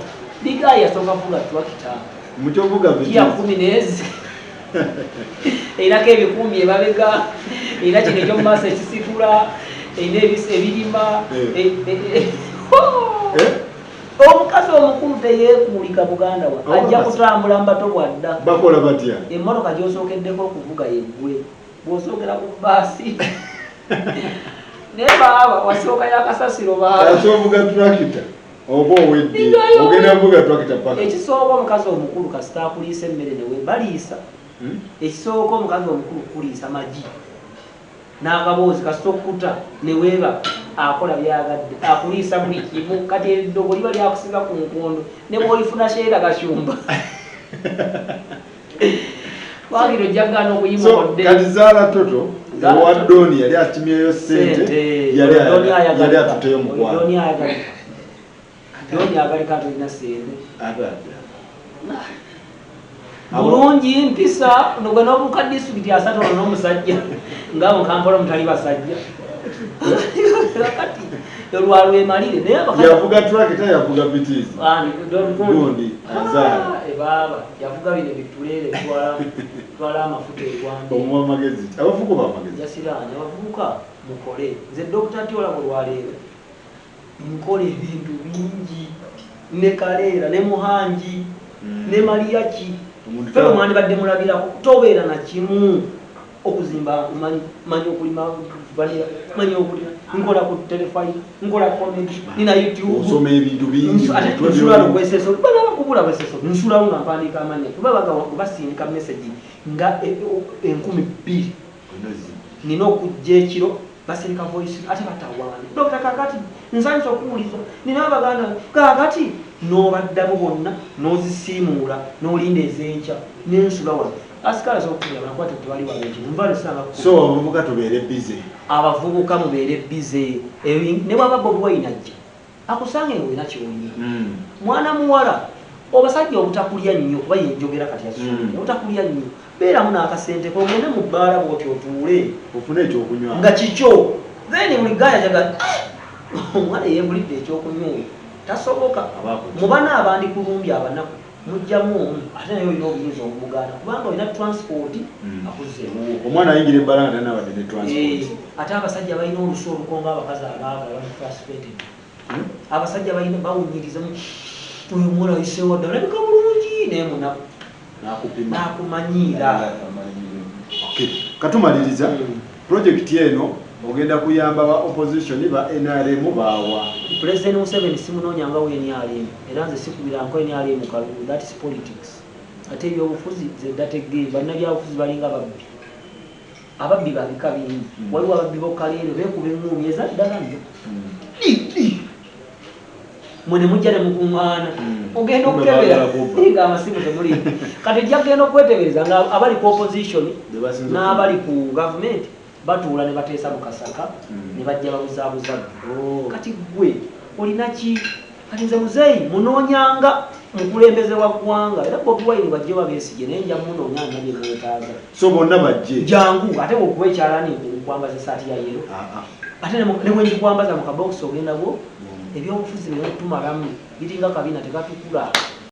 [SPEAKER 1] Big Eye yasooka kuvuga twakita.
[SPEAKER 2] Mukyovuga?
[SPEAKER 1] Giya 10 n'ezi erako ebikumbi emabega, era kino ekyomumaaso ekisitula, erina ebirima.
[SPEAKER 2] Eh.
[SPEAKER 1] Eh. Omukazi omukulu teyeekuulika, muganda wa ajja kutambula mubato bwadda.
[SPEAKER 2] Bakola batya?
[SPEAKER 1] Emmotoka gyosookeddeko okuvuga yeggwe, bw'osookera ku baasi, naye baaba wasooka yakasasiro baaba.
[SPEAKER 2] Asovuga tractor oba owedde.
[SPEAKER 1] Bigayo.
[SPEAKER 2] Ogenda kuvuga tractor paka.
[SPEAKER 1] Ekisooka, omukazi omukulu kasita akuliisa emmere newe baliisa. Ekisooka, omukazi omukulu kuliisa magi n'akaboozi, kasita okkuta neweeba akola byagadde, akuliisa buli kimu. Kati eddogo liba lyakusiba ku nkondo, ne bwolifuna Sheila Gashumba, wagira ojjagaana
[SPEAKER 2] So
[SPEAKER 1] okuyimukodde.
[SPEAKER 2] kati Zaala Toto
[SPEAKER 1] Zaala
[SPEAKER 2] ewa
[SPEAKER 1] Toto.
[SPEAKER 2] Doni yali akimyeyo sente, yali atuteyo mukwano.
[SPEAKER 1] Doni ayagalika, Doni agalika, tolina sente.
[SPEAKER 2] Ate atya?
[SPEAKER 1] Bulungi mpisa gwe n'obuuka disitulikiti 30 ono n'omusajja nga mu Kampala omutali basajja. Kati olwalwemalire, naye abakazi
[SPEAKER 2] Yavuga tractor, yavuga Vitz.
[SPEAKER 1] Ani, Don Gundi?
[SPEAKER 2] Gundi, Azaala.
[SPEAKER 1] Ah, baaba yavuga bino ebituleere twala amafuta egwambi.
[SPEAKER 2] Omuwa amagezi ki? Abavubuka bamagezi.
[SPEAKER 1] Jasiranya abavubuka, mukole. Nze Dr. Tiola olwaleero nkola ebintu bingi ne Kaleera ne Muhangi ne Mariaki.
[SPEAKER 2] Omuntu
[SPEAKER 1] Ffe mwandibadde mulabirako, tobeera na kimu okuzimba, manyi okulima vanilla, manyi okulima, nkola ku telefayina, nkola comedy, nina YouTube.
[SPEAKER 2] Osoma ebintu bingi.
[SPEAKER 1] Ate
[SPEAKER 2] mu mutwe.
[SPEAKER 1] Nsula lweseso, bana bakubula bweseso, nsulawo nga mpandiika amannya, kuba bagawa basindika message nga 2000.
[SPEAKER 2] Onozi.
[SPEAKER 1] Nina okujja ekiro, basindika voice, ate batawaana. Dokita, kakati nsanyusa okuwuliza, nina abaganda, kakati n'obaddamu bonna, n'ozisiimuula, n'olinda ez'enkya, nensula wano. Asikale asobola okukubira nakwata, tewali wabeeki nva lusanga.
[SPEAKER 2] So abavubuka tubeere busy.
[SPEAKER 1] Abavubuka mubeere busy. Ne bwaba Bobi Wine ajja akusange nga olina kyolina. Mwana muwala, obasajja obutakulya nnyo, kuba yenjogera kati asuubira, obutakulya nnyo, beeramu n'akasente kogende mu bbaala bwoti otuule.
[SPEAKER 2] Ofune ekyokunywa.
[SPEAKER 1] Nga kikyo, then buli gaya jaga omwana yeegulidde ekyokunywa, oyo tasoboka.
[SPEAKER 2] Abaako.
[SPEAKER 1] Mu bana abandi kulumbye abanaku mujjamu omu, ate naye olina obuyinza obumugaana kubanga olina transport akuzza ewuwo.
[SPEAKER 2] Omwana ayingira ebbala nga tanabadde ne transport.
[SPEAKER 1] Eh, ate abasajja balina olusu olukonga abakazi abaagala, bali frustrated. Abasajja balina bawunyiriza oyo omuwala ayiseewo dda, olabika bulungi naye munaku.
[SPEAKER 2] Nakupima.
[SPEAKER 1] Nakumanyiira.
[SPEAKER 2] Okay. Katumaliriza, project eno ogenda kuyamba ba opposition, ba NRM, baawa?
[SPEAKER 1] President Museveni simunoonyanga wa NRM, era nze sikubiranko NRM kalulu. That is politics. Ate ebyobufuzi ze dategee, bannabyabufuzi balinga babbi, ababbi babika bingi. Waliwo ababbi bokaleero beekuba eŋŋumi ezaddala nno, mwe ne mujja ne mukuŋŋaana. Ogenda
[SPEAKER 2] Mwe
[SPEAKER 1] okukebera
[SPEAKER 2] baagala kubba.
[SPEAKER 1] nga amasimu temuli. Kati ojja kugenda okwetegereza nga abali ku opposition
[SPEAKER 2] Be basinze
[SPEAKER 1] n'abali ku gavumenti batuula ne bateesa mu kasaka ne bajja babuzaabuza.
[SPEAKER 2] Oh.
[SPEAKER 1] Kati gwe olina ki? Kati nze muzeeyi munoonyanga mukulembeze wa ggwanga, era Bobi Wine bajje babeesige, naye nja munoonya nga bye mwetaaga.
[SPEAKER 2] So bonna bajje.
[SPEAKER 1] Jangu, ate bwokuba ekyalani nkwambaza esaati ya yellow.
[SPEAKER 2] Ah, ah.
[SPEAKER 1] Ate ne bwe ngikwambaza mu kabokisi ogenda bwo. Ebyobufuzi bino tumalamu biringa kabina, tekatukula.